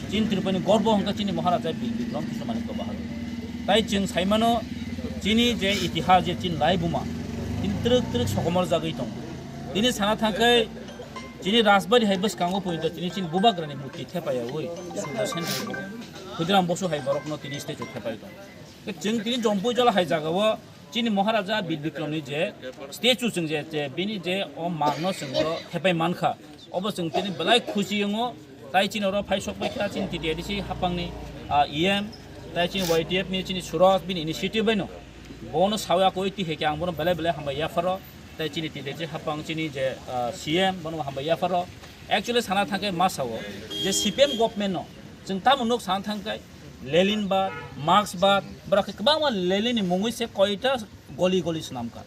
chini Tripurani gorbo wngkha chini Maharaja Bir Bikram Kishore Manikya Bahadur. Tai chwng saimano, chini je itihas, je chini laibuma, chini twrwk twrwk sokomor jagwi tongo. Tini sana thangkhe chini Rajbari hai bwskango poito tini chini bubagrani murti thepaiyawi Surjo Sen hai borok, Khudiram Bosu hai borokno tini statue thepai tongo. Chwng tini Jompui Jola hai jagao chini Maharaja Bir Bikramni je statue chwng je, je bini je o mangno chwng oro thepai mankha, obo chwng tini belai khusi wngo. Tai chini oro phai sok paikha chini T T A D C hapangni, ah, E M, tai chini Y T F ni chini Suraj bini initiative baino bono sawi akoi tihai khe ang bono belai belai hambai yapharo. Tai chini T T A D C hapang chini je, ah, C M bono hambai yapharo. Actually sana thangkhe ma sao je C P M government no chwng tamo nuk sana thangkhe Leninbad, Marxbad, borok khe kwbangma Leninni mungwi se koita goli goli swnamkha.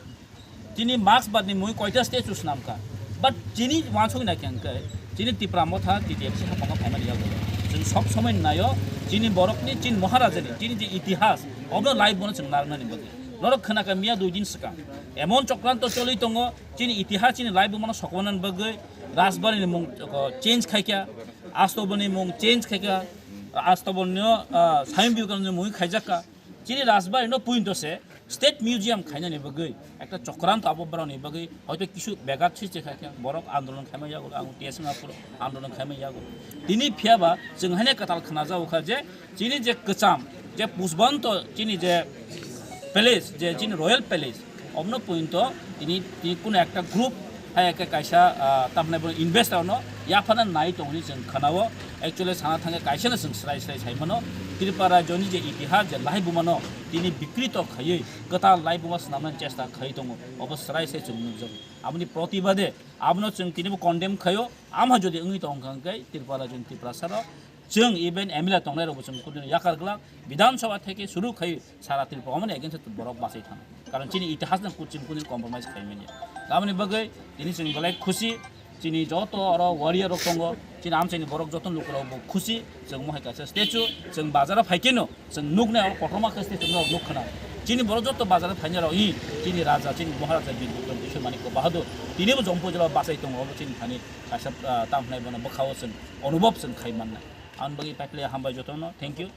Chini Marxbadni mungwi koita statue swnamkha. But chini uansukna khe hwnkhe chini Tipra Motha T T F C haphango phaimani yago. Chwng sob somoi naio chini borokni, chini Maharajani, chini je itihas, obo live bono chwng narwknani bagwi. Norok khwnakha miya dui din swkang. Emon chokranto choli tongo, chini itihas, chini live bono sokmanani bagwi Rajbari ni mung, o, change khaikha, Astobol ni mung change khaikha, Astobol no, ah, Swami Vivekananda ni mung khaijakha. Chini Rajbari no puinto se State Museum khainani bagwi ekta chokranto abo borokni bagwi hoito kisu begat swiche khaikha, borok andolon khaima yago, ang T S F aphuru andolon khaima yago. Tini phiyaba chwng haino kwtal khnajago kha je chini je kwcham, je Pushbanto, chini je palace, je chini royal palace, omno pointo tini, tini kuno ekta group hai ekta kaisa, ah, tamni bo investor no yaphana nai tongni chwng khanao. Actually sana thangkhe kaisa no chwng srai srai sai mano, Tripura rajyoni je itihas, je laibuma no tini bikrito khaiwi kwtal laibuma swnamnani chesta khai tongo, obo srai srai chwng nukjago. Aboni protibade abono chwng tinibo condemn khaio. Amha jodi wngwi tongkha hwnkhe Tripura rajyoni Tiprasa rok, chwng even M L A tongnai rokbo chwng kudino yakar glak, Bidhan Sabha theke suru khai sara Tripura omoni against borok bachai thang. Karon chini itihas no kuching kudino compromise khai manya. Aboni bagwi tini chwng belai khusi, chini joto oro warrior rok tongo, chini amchaini borok joto lukurok bo khusi, chwng mohai kaisa statue, chwng bazaro phaikeno, chwng nuknai oro kotorma khe statue rok nuk khna. Chini borok joto bazaro phainai rok, i, chini raja, chini Maharaja Bir Bikram Kishore Manikya Bahadur, tinibo Jompui Jila bachai tongo, obo chini thani kaisa, ah, tamhnai bono bwkhao chwng onubhob chwng khai mannai. Aboni bagwi paiphlai hambai jotono, thank you.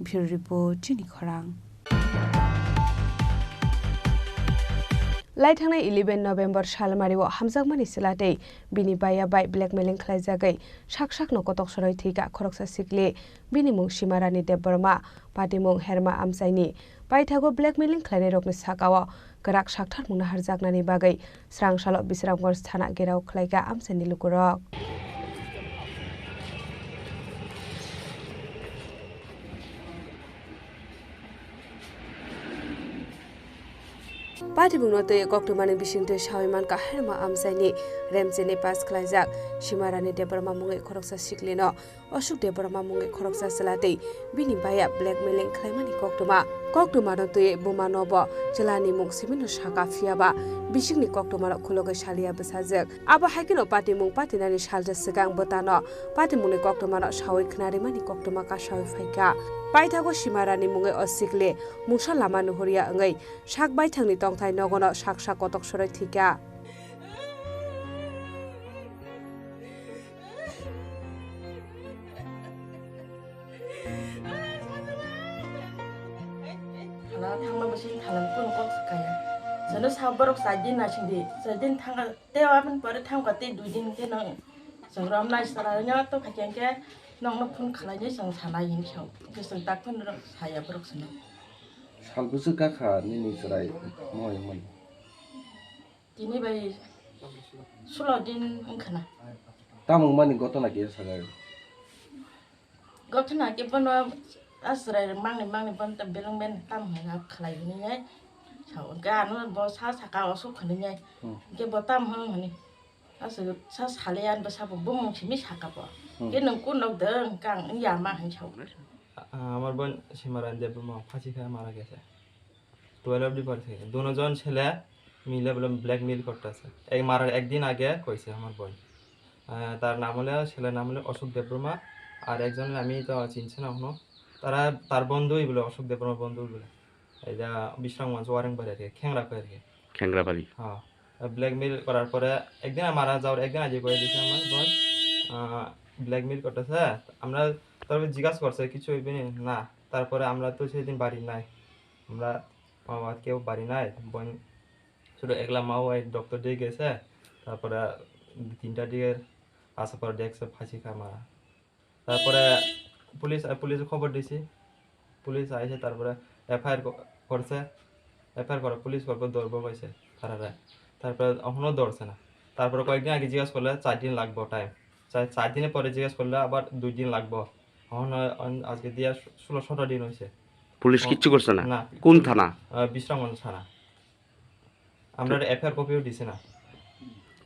Bureau Report, Chini Khorang. Lai thangnai eleven November salmario hamjakmani chwla tei bini baya bai blackmailing khlaijagwi sak sakno kotok soroi thwikha khoroksa sikli, bini mung Simarani Debbarma, patimung Herma Amchaini. Paithago blackmailing khlainairokni sakao kwrak sakthar mungna harjaknani bagwi srang salo Bisramganj thana gherao khlaikha amchaini lukurok. Patibungno twi koktwmani bisingtwi sawi mankha Herma Amchaini Remchini pass khlaijak Simarani Debbarma mungwi khoroksa siklino Ashok Debbarma mungwi khoroksa chwla tei bini baya blackmailing khlaimani koktwma. Koktwmano twi bumano bo chwlani mung simino sakha, phiyaba bisingni koktwmarok khulogwi saliya bwsajwk. Abo hai kheno patimung patinani salsa swkang bwtano patimungni koktwmano sawi khna rimani koktwma kasawi phaikha. Paithago Simarani mungwi o sikli mungsa lama nuhurya wngwi sak baithangni tongthai nogono sak sak kotok soroi thwikha. Thala thangma bising thala kunu kok kaya. Sano sa borok char din naising di, char din thangka, tei aboni pore thangka tei dui din khe no chwng rom nai sara nyo to kha khe khe nokno phone khalai nai chwng salai hin khe. Khe chwng tak phone rok saya borok sano. Sal bwswk gakha nini chwrai moi mani. Tini bai sulo din wngkha na. Tamo wngmani gotona khe sakha? Gotona khe bono a chwrai rok mangni mangni bono ta beleng ben tam hwnwi khalai hwnwi nai. Sa hwnkhe ano bo sa saka osuk hwnwi nai. Hmm. Hwnkhe bo tam hwn hwnwi. Aswk sa sale ani bwsa bo bumung simi saka bo. Hmm. Khe nwng kun nok de wngkha ang wngya ma hwnwi sa. আ-, আমার বোন সীমারানী দেববর্মা ফাঁসি খেয়ে মারা গেছে। টুয়েলভ ডিপার থেকে দুজন ছেলে মিলে বলে ব্ল্যাকমেইল করতেছে। এই মারার একদিন আগে কইছে আমার বোন। আ, তার নাম হলো, ছেলের নাম হলো অশোক দেববর্মা। আর একজন আমি তো চিনছি না এখনো। তারা, তার বন্ধুই বলে, অশোক দেববর্মার বন্ধুই বলে। এটা বিশ্রামগঞ্জ ওয়ারেংবাড়ি আর কি, খেংরা কয় আর কি। খেংরাবাড়ি। হ্যাঁ। আর blackmail করার পরে একদিন আর মারা যাওয়ার একদিন আগে করে দিয়েছে আমার বোন। আহ, blackmail করতেছে। আমরা তারপরে জিজ্ঞাসা করছে, "কিছু হইবে নি?" না। তারপরে আমরা তো সেদিন বাড়ি নাই। আমরা, মা বাবা কেউ বাড়ি নাই। বোন শুধু একলা মা বাবা ডক্টর দিয়ে গেছে। তারপরে তিনটা দিকে আসার পর দেখছে ফাঁসি খা মারা। তারপরে পুলিশ, আহ, পুলিশে খবর দিছি। পুলিশ আইছে, তারপরে এফআইআর ক-, করছে। এফআইআর করে পুলিশ করবো ধরবো কইছে তারারে। তারপরে এখনো ধরছে না। তারপরে কয়েকদিন আগে জিজ্ঞাসা করলে চার দিন লাগবো টাইম। চার, চার দিনের পরে জিজ্ঞাসা করলে আবার দুই দিন লাগবো। এখন হয়, অন-, আজকে দিয়া ষোলো সতেরো দিন হয়েছে। পুলিশ ও, কিচ্ছু করছে না? না। কোন থানা? আহ, বিশ্রামগঞ্জ থানা। আমরা তো এফআইআর কপিও দিছি না।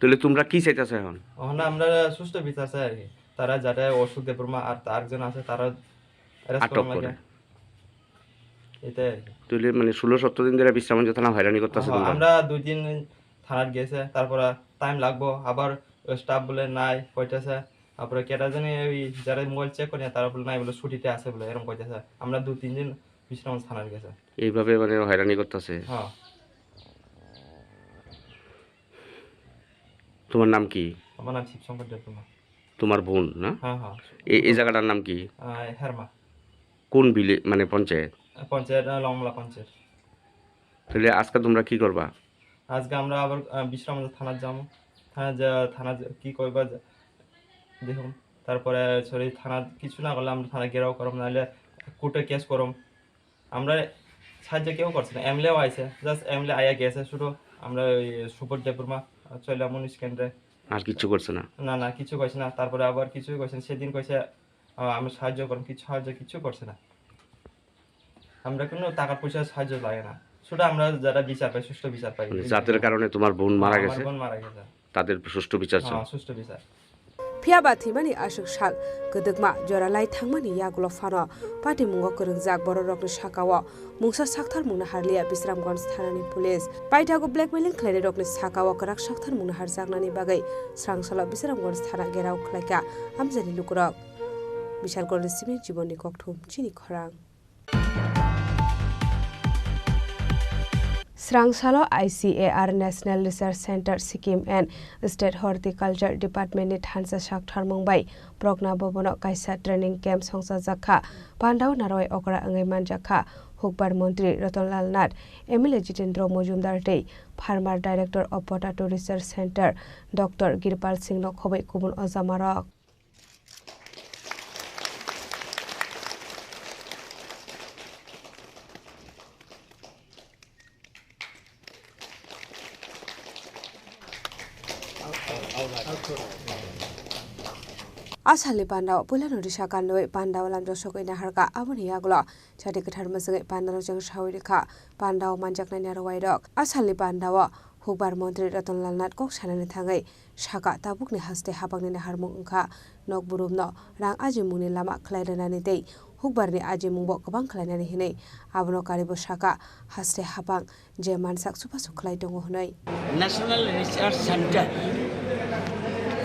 তাহলে তোমরা কি চাইতেছো এখন? এখন আমরা সুষ্ঠু বিচার চাই আর কি। তারা যাতে অশোক দেববর্মা আর তার একজন আছে, তারা অ্যারেস্ট আটক করা লাগে। করে। এটাই আর কি। তাহলে মানে ষোলো সতেরো দিন ধরে বিশ্রামগঞ্জ থানা হয়রানি করতেছে হ্যাঁ, তোমরা? আমরা দুই দিন থানাত গেছে, তারপরে টাইম লাগবো, আবার স্টাফ বলে নাই কইতেছে, তারপরে কেটা জানি ওই যারা মোবাইল চেক করে না, তারা বলে নাই, বলে ছুটিতে আছে বলে, এরকম কইতেছে। আমরা দু তিন দিন বিশ্রামগঞ্জ থানাত গেছে। এইভাবে মানে হয়রানি করতেছে। হ্যাঁ। তোমার নাম কি? আমার নাম শিবশঙ্কর দেববর্মা। তোমার বোন না? হ্যাঁ, হ্যাঁ। এ-, এই জায়গাটার নাম কি? আহ, হেরমা। কোন ভিলে-, মানে পঞ্চায়েত? আহ, পঞ্চায়েত, আহ, লংলা পঞ্চায়েত। তাহলে আজকে তোমরা কি করবা? আজকে আমরা আবার, আহ, বিশ্রামগঞ্জ থানাত যাবো। থানা যা-, থানা যা-, কি করবা যা-, দেখুন। তারপরে, সরি, থানা কিছু না করলে আমরা থানা ঘেরাও করম, নাহলে কোর্টে কেস করম। আমরা সাহায্য কেউ করছে না, এমএলএও আইছে, জাস্ট এমএলএ আইয়া গেছে শুধু। আমরা ওই সুবোধ দেববর্মা, চৈলামণি স্ক্যান্ডে। আর কিচ্ছু করছে না? না, না, কিছু কইছে না। তারপরে আবার কিছুই কইছে না। সেদিন কইছে, আহ, আমি সাহায্য করুন, কিছু সাহায্য কিছু করছে না। আমরা কোনো টাকা পয়সা সাহায্য লাগে না, শুধু আমরা যারা বিচার পাই, সুষ্ঠু বিচার পাই। মানে এই জাতের জন্য। কারণে তোমার বোন মারা আমার গেছে? বোন মারা গেছে। তাদের সুষ্ঠু বিচার চাও? হ্যাঁ, সুষ্ঠু বিচার। Phiya ba thwimani aswk sal kwdwkma jora lai thangmani yagulo phano patimungo kwrwngjak bororokni sakao mungsa saktharmung naharliya Bisramganj thanani police. Paithago blackmailing khlainairokni sakao kwrak saktharmung naharjaknani bagwi srangsalo Bisramganj thana gherao khlaikha amchaini lukurok. Bishalgarhni simi jibonni kokthum chini khorang. Srangsalo I C A R National Research Centre Sikkim and State Horticulture Department ni thansa saktharmung bai Progna Bhavan o kaisa training camp songchajak kha. Pandao narwai okra wngwi manjak kha. Hukbar Montri Ratan Lal Nath, M L A Jitendra Majumdar tei Farmer Director of Potato Research Centre Doctor Girpal Singh no khobwi kubun ojamarok. A salni pandao puilano risa kanwi pandao lamjak sogwi naharkha, aboni yagulo chati kwthar mwchwngwi pandarok cheng sawi rwkha. Pandao manjaknai narwai rok. A salni pandao Hukbar Montri Ratan Lal Nath kok sanani thangwi sakha, tabukni haste habangni naharmung wngkha, nok burumno rang ajimungni lama khlai rwnani tei hukbarni ajimungbo kwbang khlainani hinwi. Abono karibo sakha, haste habang je mansak chubachu khlai tongo hwnwi. National Research Centre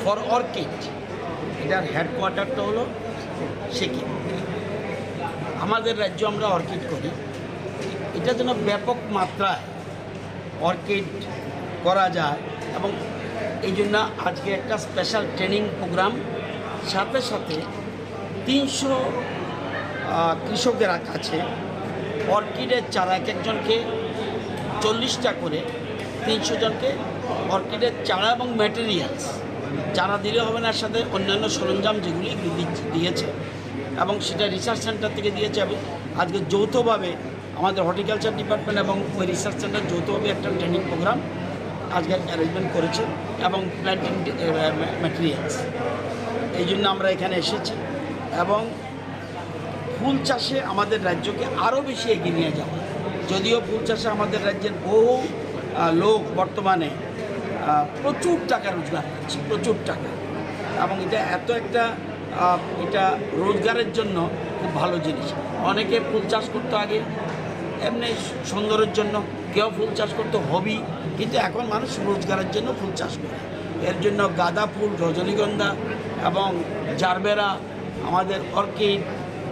for Orchid, এটার হেডকোয়ার্টারটা হলো সিকিম। আমাদের রাজ্য আমরা অর্কিড করি, এটা যেন ব্যাপক মাত্রায় অর্কিড করা যায় এবং এই জন্য আজকে একটা স্পেশাল ট্রেনিং প্রোগ্রাম। সাথে সাথে তিনশো, আহ, কৃষকের কাছে অর্কিডের চারা এক একজনকে চল্লিশটা করে, তিনশো জনকে অর্কিডের চারা এবং ম্যাটেরিয়ালস, চারা দিলে হবে না, এর সাথে অন্যান্য সরঞ্জাম যেগুলি এগুলি দি-, দিয়েছে এবং সেটা রিসার্চ সেন্টার থেকে দিয়েছে এবং আজকে যৌথভাবে আমাদের হর্টিকালচার ডিপার্টমেন্ট এবং ওই রিসার্চ সেন্টার যৌথভাবে একটা ট্রেনিং প্রোগ্রাম আজকে অ্যারেঞ্জমেন্ট করেছে এবং প্ল্যান্টিং, এ, ম্যা-, ম্যাটেরিয়ালস, এই জন্য আমরা এখানে এসেছি। এবং ফুল চাষে আমাদের রাজ্যকে আরও বেশি এগিয়ে নিয়ে যাওয়া। যদিও ফুল চাষে আমাদের রাজ্যের বহু, আহ, লোক বর্তমানে, আহ, প্রচুর টাকা রোজগার করছে, প্রচুর টাকা। এবং এটা এত একটা, আহ, এটা রোজগারের জন্য খুব ভালো জিনিস। অনেকে ফুল চাষ করতো আগে এমনি সৌন্দর্যের জন্য, কেউ ফুল চাষ করতো হবি, কিন্তু এখন মানুষ রোজগারের জন্য ফুল চাষ করে। এর জন্য গাঁদা ফুল, রজনীগন্ধা এবং জারবেরা, আমাদের অর্কিড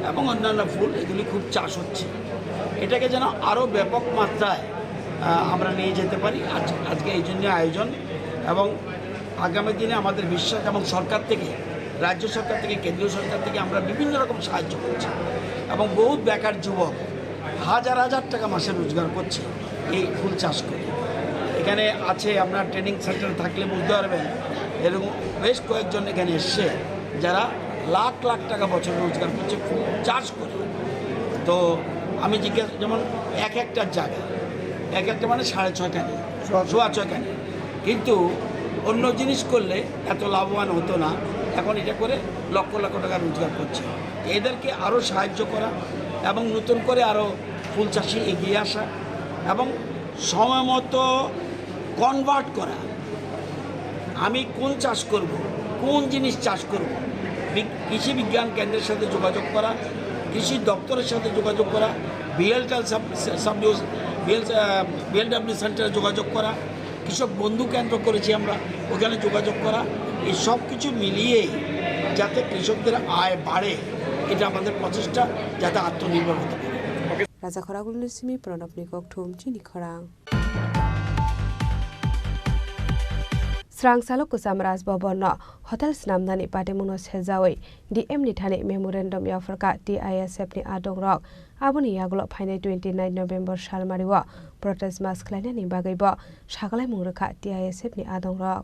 এবং অন্যান্য ফুল, এগুলি খুব চাষ হচ্ছে। এটাকে যেন আরও ব্যাপক মাত্রায় আহ, আমরা নিয়ে যেতে পারি। আজ আজকে এই জন্য আয়োজন, এবং আগামী দিনে আমাদের বিশ্বাস, এবং সরকার থেকে, রাজ্য সরকার থেকে, কেন্দ্রীয় সরকার থেকে আমরা বিভিন্ন রকম সাহায্য করছি। এবং বহুত বেকার যুবক হাজার হাজার টাকা মাসে রোজগার করছে এই ফুল চাষ করে। এখানে আছে, আপনার ট্রেনিং সেন্টারে থাকলে বুঝতে পারবেন, এরকম বেশ কয়েকজন এখানে এসছে, যারা লাখ লাখ টাকা বছরে রোজগার করছে ফুল চাষ করে। তো আমি জিজ্ঞাসা, যেমন এক হেক্টর জায়গা, এক হেক্টর মানে সাড়ে ছয় কানি, সোয়া ছয় কানি, কিন্তু অন্য জিনিস করলে এত লাভবান হতো না। এখন এটা করে লক্ষ লক্ষ টাকা রোজগার করছে। এদেরকে আরও সাহায্য করা এবং নতুন করে আরও ফুল চাষে এগিয়ে আসা এবং সময় মতো কনভার্ট করা, আমি কোন চাষ করব, কোন জিনিস চাষ করব, বিগ- কৃষি বিজ্ঞান কেন্দ্রের সাথে যোগাযোগ করা, কৃষি দপ্তরের সাথে যোগাযোগ করা, বিএলটাল সাব সাব বিএল বিএলডাব্লিউ সেন্টারে যোগাযোগ করা, কৃষক বন্ধু কেন্দ্র করেছি আমরা, ওখানে যোগাযোগ করা। এই সব কিছু মিলিয়েই যাতে কৃষকদের আয় বাড়ে, এটা আমাদের প্রচেষ্টা, যাতে আত্মনির্ভর হতে পারে। Raja Khoragulni simi Pranabni kokthum chini khorang. Srang salo kwcham Raj Bhavan no hotel snamnani patimungno sejawi D M ni thani memorandum yapharkha T I S F ni adongrok. Aboni yagulo phainai twenty nine November salmario protest march khlainani bagwibo sakalaimung rwkha T I S F ni adongrok.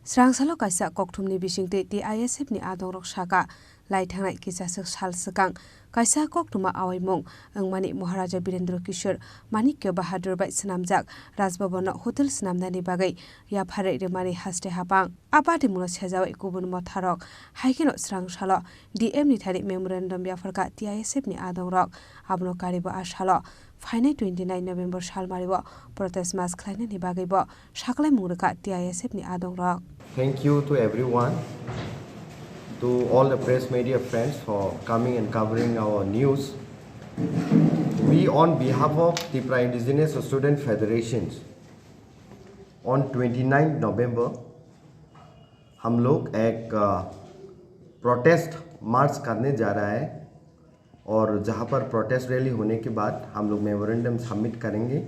Srang salo kaisa kokthumni bisingtwi T I S F ni adongrok saka, lai thangnai kisaswk sal swkang kaisa koktwma awaimung wngmani Maharaja Birendra Kishore Manikya Bahadur bai swnamjak Raj Bhavan no hotel swnamnani bagwi yapharwi rwmani haste hapang. A patimungno sejawi kubun motharok, hai kheno srang salo D M ni thani memorandum yapharkha T I S F ni adongrok. Abono karibo a salo phainai twenty nine November salmario protest march khlainani bagwibo sakalaimung rwkha T I S F ni adongrok. Thank you to everyone, to all the press media friends for coming and covering our news. We, on behalf of Tipra Indigenous Student Federations, on twenty nine November हम लोग एक, अ, प्रोटेस्ट मार्च करने जा रहा है और जहाँ पर प्रोटेस्ट रैली होने के बाद हम लोग मेमोरेंडम सबमिट करेंगे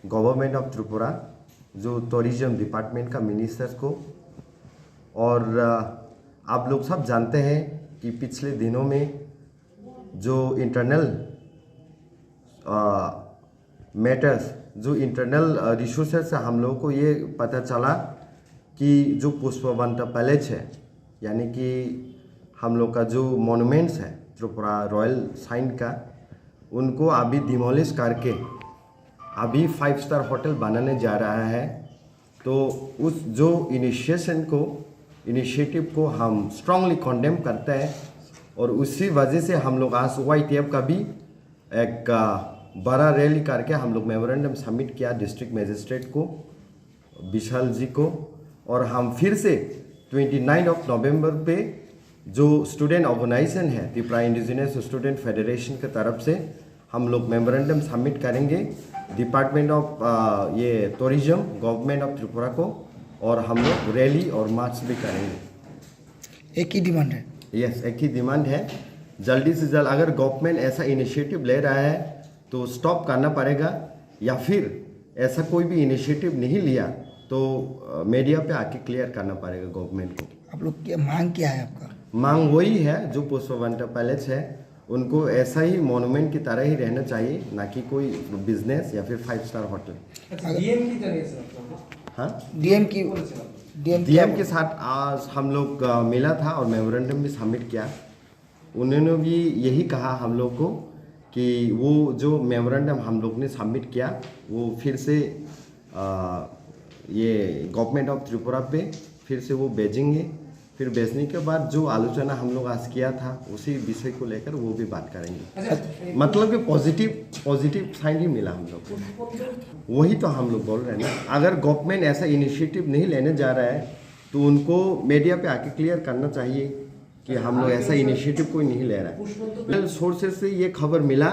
गवर्नमेंट ऑफ त्रिपुरा, जो टूरिज्म डिपार्टमेंट का मिनिस्टर्स को। और, अ, आप लोग सब जानते हैं कि पिछले दिनों में जो इंटरनल, अ, मैटर्स, जो इंटरनल, अ, रिसोर्सेज से हम लोगों को ये पता चला कि जो पुष्पवंत पैलेस है, यानी कि हम लोग का जो मॉन्यूमेंट्स है त्रिपुरा रॉयल साइन का, उनको अभी डिमोलिश करके अभी फाइव स्टार होटल बनाने जा रहा है। तो उस जो इनिशिएशन को, इनिशिएटिव को हम स्ट्रांगली कंडेम करते हैं और उसी वजह से हम लोग आज वाई टी एफ का भी एक, अ, बड़ा रैली करके हम लोग मेमोरेंडम सबमिट किया डिस्ट्रिक्ट मजिस्ट्रेट को, विशाल जी को, और हम फिर से ट्वेंटी नाइन ऑफ नवंबर पे जो स्टूडेंट ऑर्गेनाइजेशन है, त्रिपुरा इंडिजिनस स्टूडेंट फेडरेशन की तरफ से हम लोग मेमोरेंडम सबमिट करेंगे डिपार्टमेंट ऑफ, अ, ये टूरिज्म, गवर्नमेंट ऑफ त्रिपुरा को, और हम लोग रैली और मार्च भी करेंगे। एक ही डिमांड है? यस, एक ही डिमांड है, जल्दी से जल्द अगर गवर्नमेंट ऐसा इनिशिएटिव ले रहा है तो स्टॉप करना पड़ेगा, या फिर ऐसा कोई भी इनिशिएटिव नहीं लिया तो, अ, मीडिया पे आके क्लियर करना पड़ेगा गवर्नमेंट को। आप लोग क्या मांग क्या है आपका? मांग वही है जो पुष्पवंत पैलेस है, उनको ऐसा ही मॉन्यूमेंट की तरह ही रहना चाहिए, ना कि कोई बिजनेस या फिर फाइव स्टार होटल। अच्छा, अगर डीएम की तरह से मतलब? हाँ? डीएम की, बोले चलो। डीएम डीएम क्या के साथ आज हम लोग, अ, मिला था और मेमोरेंडम भी सबमिट किया। उन्होंने भी यही कहा हम लोग को कि वो जो मेमोरेंडम हम लोग ने सबमिट किया, वो फिर से, अ, ये गवर्नमेंट ऑफ त्रिपुरा पे फिर से वो भेजेंगे। फिर भेजने के बाद जो आलोचना हम लोग आज किया था, उसी विषय को लेकर वो भी बात करेंगे। अच्छा, मतलब कि पॉजिटिव, पॉजिटिव साइन ही मिला हम लोग को। वही तो हम लोग बोल रहे हैं ना, अगर गवर्नमेंट ऐसा इनिशिएटिव नहीं लेने जा रहा है, तो उनको मीडिया पे आके क्लियर करना चाहिए कि हम लोग ऐसा इनिशिएटिव कोई नहीं ले रहा है। सोर्सेज से ये खबर मिला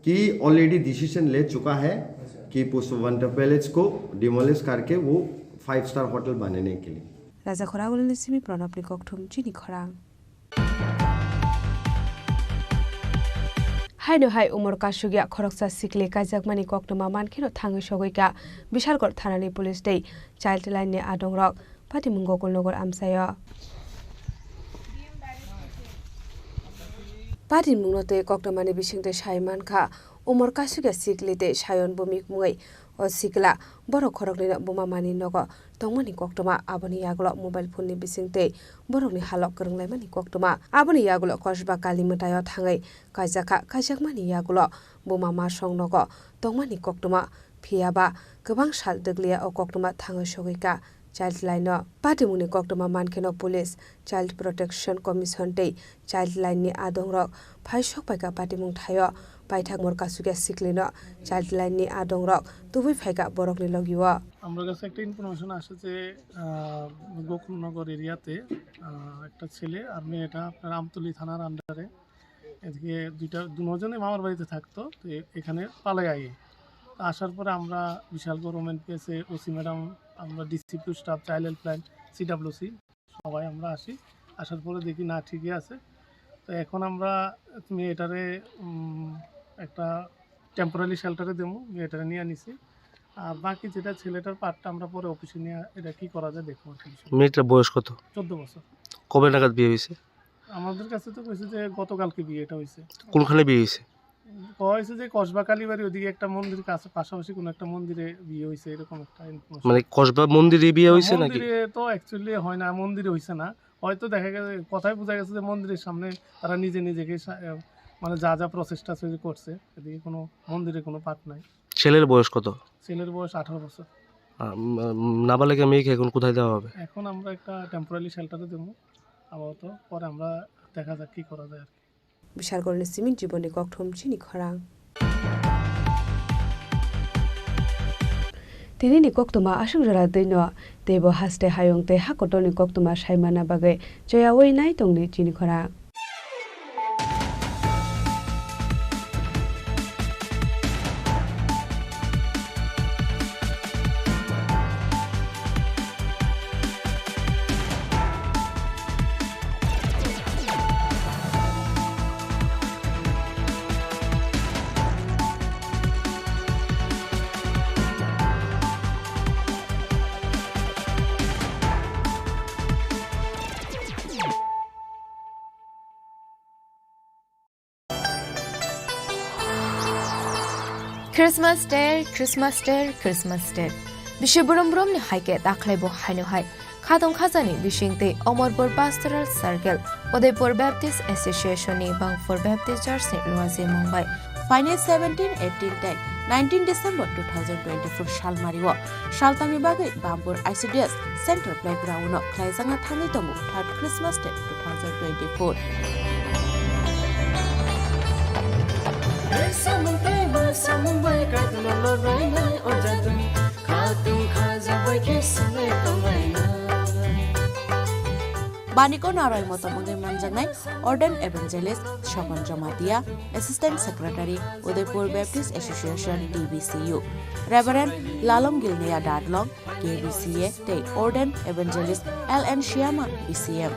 कि ऑलरेडी डिसीजन ले चुका है कि पुष्पवंत पैलेस को डिमोलिश करके वो फाइव स्टार होटल बनाने के लिए। Raja Khoragulni simi Pranabni kokthum chini khorang. Haino hai umor kasugya khoroksa sikli kaijakmani koktwma mankheno thangwi sogwi ka Bishalgarh thanani police tei child line ni adongrok. Patimung Gokulnagar amchaio. Patimungno tei koktwmani bisingtwi sai mankha, umor kasugya sikli tei Sayon Bhumik mungwi o sikla borok khoroknwino buma mani nogo tongmani koktwma, aboni yagulo mobile phone ni bisingtwi borokni halok kwrwnglaimani koktwma. Aboni yagulo Kosba Kali mwtaio thangwi kaijakha, kaijakmani yagulo buma masong nogo tongmani koktwma, phiyaba kwbang sal dwkliya o koktwma thangwi sogwi ka child line no. Patimungni koktwma mankheno police, Child Protection Commission tei child line ni adongrok phai sok paikha patimung thaio. Paithak umor kasugya siklino child line ni adongrok tubui phaikha borokni logio. আমার কাছে একটা ইনফরমেশন আসে যে, আহ, গোকুলনগর এরিয়াতে, আহ, একটা ছেলে আর মেয়েটা আপনার আমতলী থানার আন্ডারে, এদিকে দুইটা, দুজনে মামার বাড়িতে থাকতো, তো এ-, এখানে পালাই আই। তো আসার পরে আমরা বিশাল গভর্নমেন্ট পেয়েছে, ওসি ম্যাডাম, আমরা DC two staff, child helpline, CWC, সবাই আমরা আসি। আসার পরে দেখি না, ঠিকই আছে। তো এখন আমরা মেয়েটারে, উম, একটা টেম্পোরারি শেল্টারে দেবো, মেয়েটারে নিয়ে আনিছি। আর বাকি যেটা ছেলেটার পার্টটা আমরা পরে অফিসে নিয়ে এটা কি করা যায় দেখবো আর কি বিষয়টা। মেয়েটার বয়স কত? চোদ্দ বছর। কবে নাগাদ বিয়ে হয়েছে? আমাদের কাছে তো কইছে যে গতকালকে বিয়েটা হইছে। কোনখানে বিয়ে হইছে? কওয়া হইছে যে কসবা কালীবাড়ি ওদিকে একটা মন্দির কাছে, পাশাপাশি কোনো একটা মন্দিরে বিয়ে হইছে, এরকম একটা ইনফরমেশন। মানে কসবা মন্দিরে বিয়ে হইছে নাকি? মন্দিরে তো অ্যাকচুয়ালি হয় না, মন্দিরে হইছে না, হয়তো দেখা গেছে, কথায় বোঝা গেছে যে মন্দিরের সামনে তারা নিজে নিজেকে সা-, আহ, মানে যা যা প্রচেষ্টা আছে যে করছে, এদিকে কোনো মন্দিরে কোনো পার্ট নাই। ছেলের বয়স কত? ছেলের বয়স আঠারো বছর। আম, আম, নাবালিকা মেয়েকে এখন কোথায় দেওয়া হবে? এখন আমরা একটা টেম্পোরারি শেল্টারে দেবো আপাতত, পরে আমরা দেখা যাক কি করা যায় আর কি। Bishalgarhni simi Jibonni Kokthum chini khorang. Tinini koktwma aswk jora twino, teibo haste hayung tei hakotorni koktwma saimana bagwi cheyaui nai tongdi chini khorang. Christmas Day, Christmas Day, Christmas Day. Bisi brum brum ni hai khe dakhai bo haino hai. Khatong khajani bising tei Omorpur Pastoral Circle, Udaipur Baptist Association ni Bangpur Baptist Church ni luaje mung bai. Phainai seventeen, eighteen tei nineteen December two thousand twenty-four salmari o saltangni bagwi Bangpur I C D S Center Playground no khlaijakna thangwi tongo third Christmas Day two thousand twenty-four. Samung tei ma samung bai Kaitorno lobrainai o jagani khatung khajabai khe swnglai tonglainai. Baniko narai motom wngwi manjaknai Ordained Evangelist Shobon Jamatia, Assistant Secretary, Udaipur Baptist Association, D B C U, Reverend Lalom Gilneya Dadlong, K B C A, tei Ordained Evangelist L N Shyama, B C M.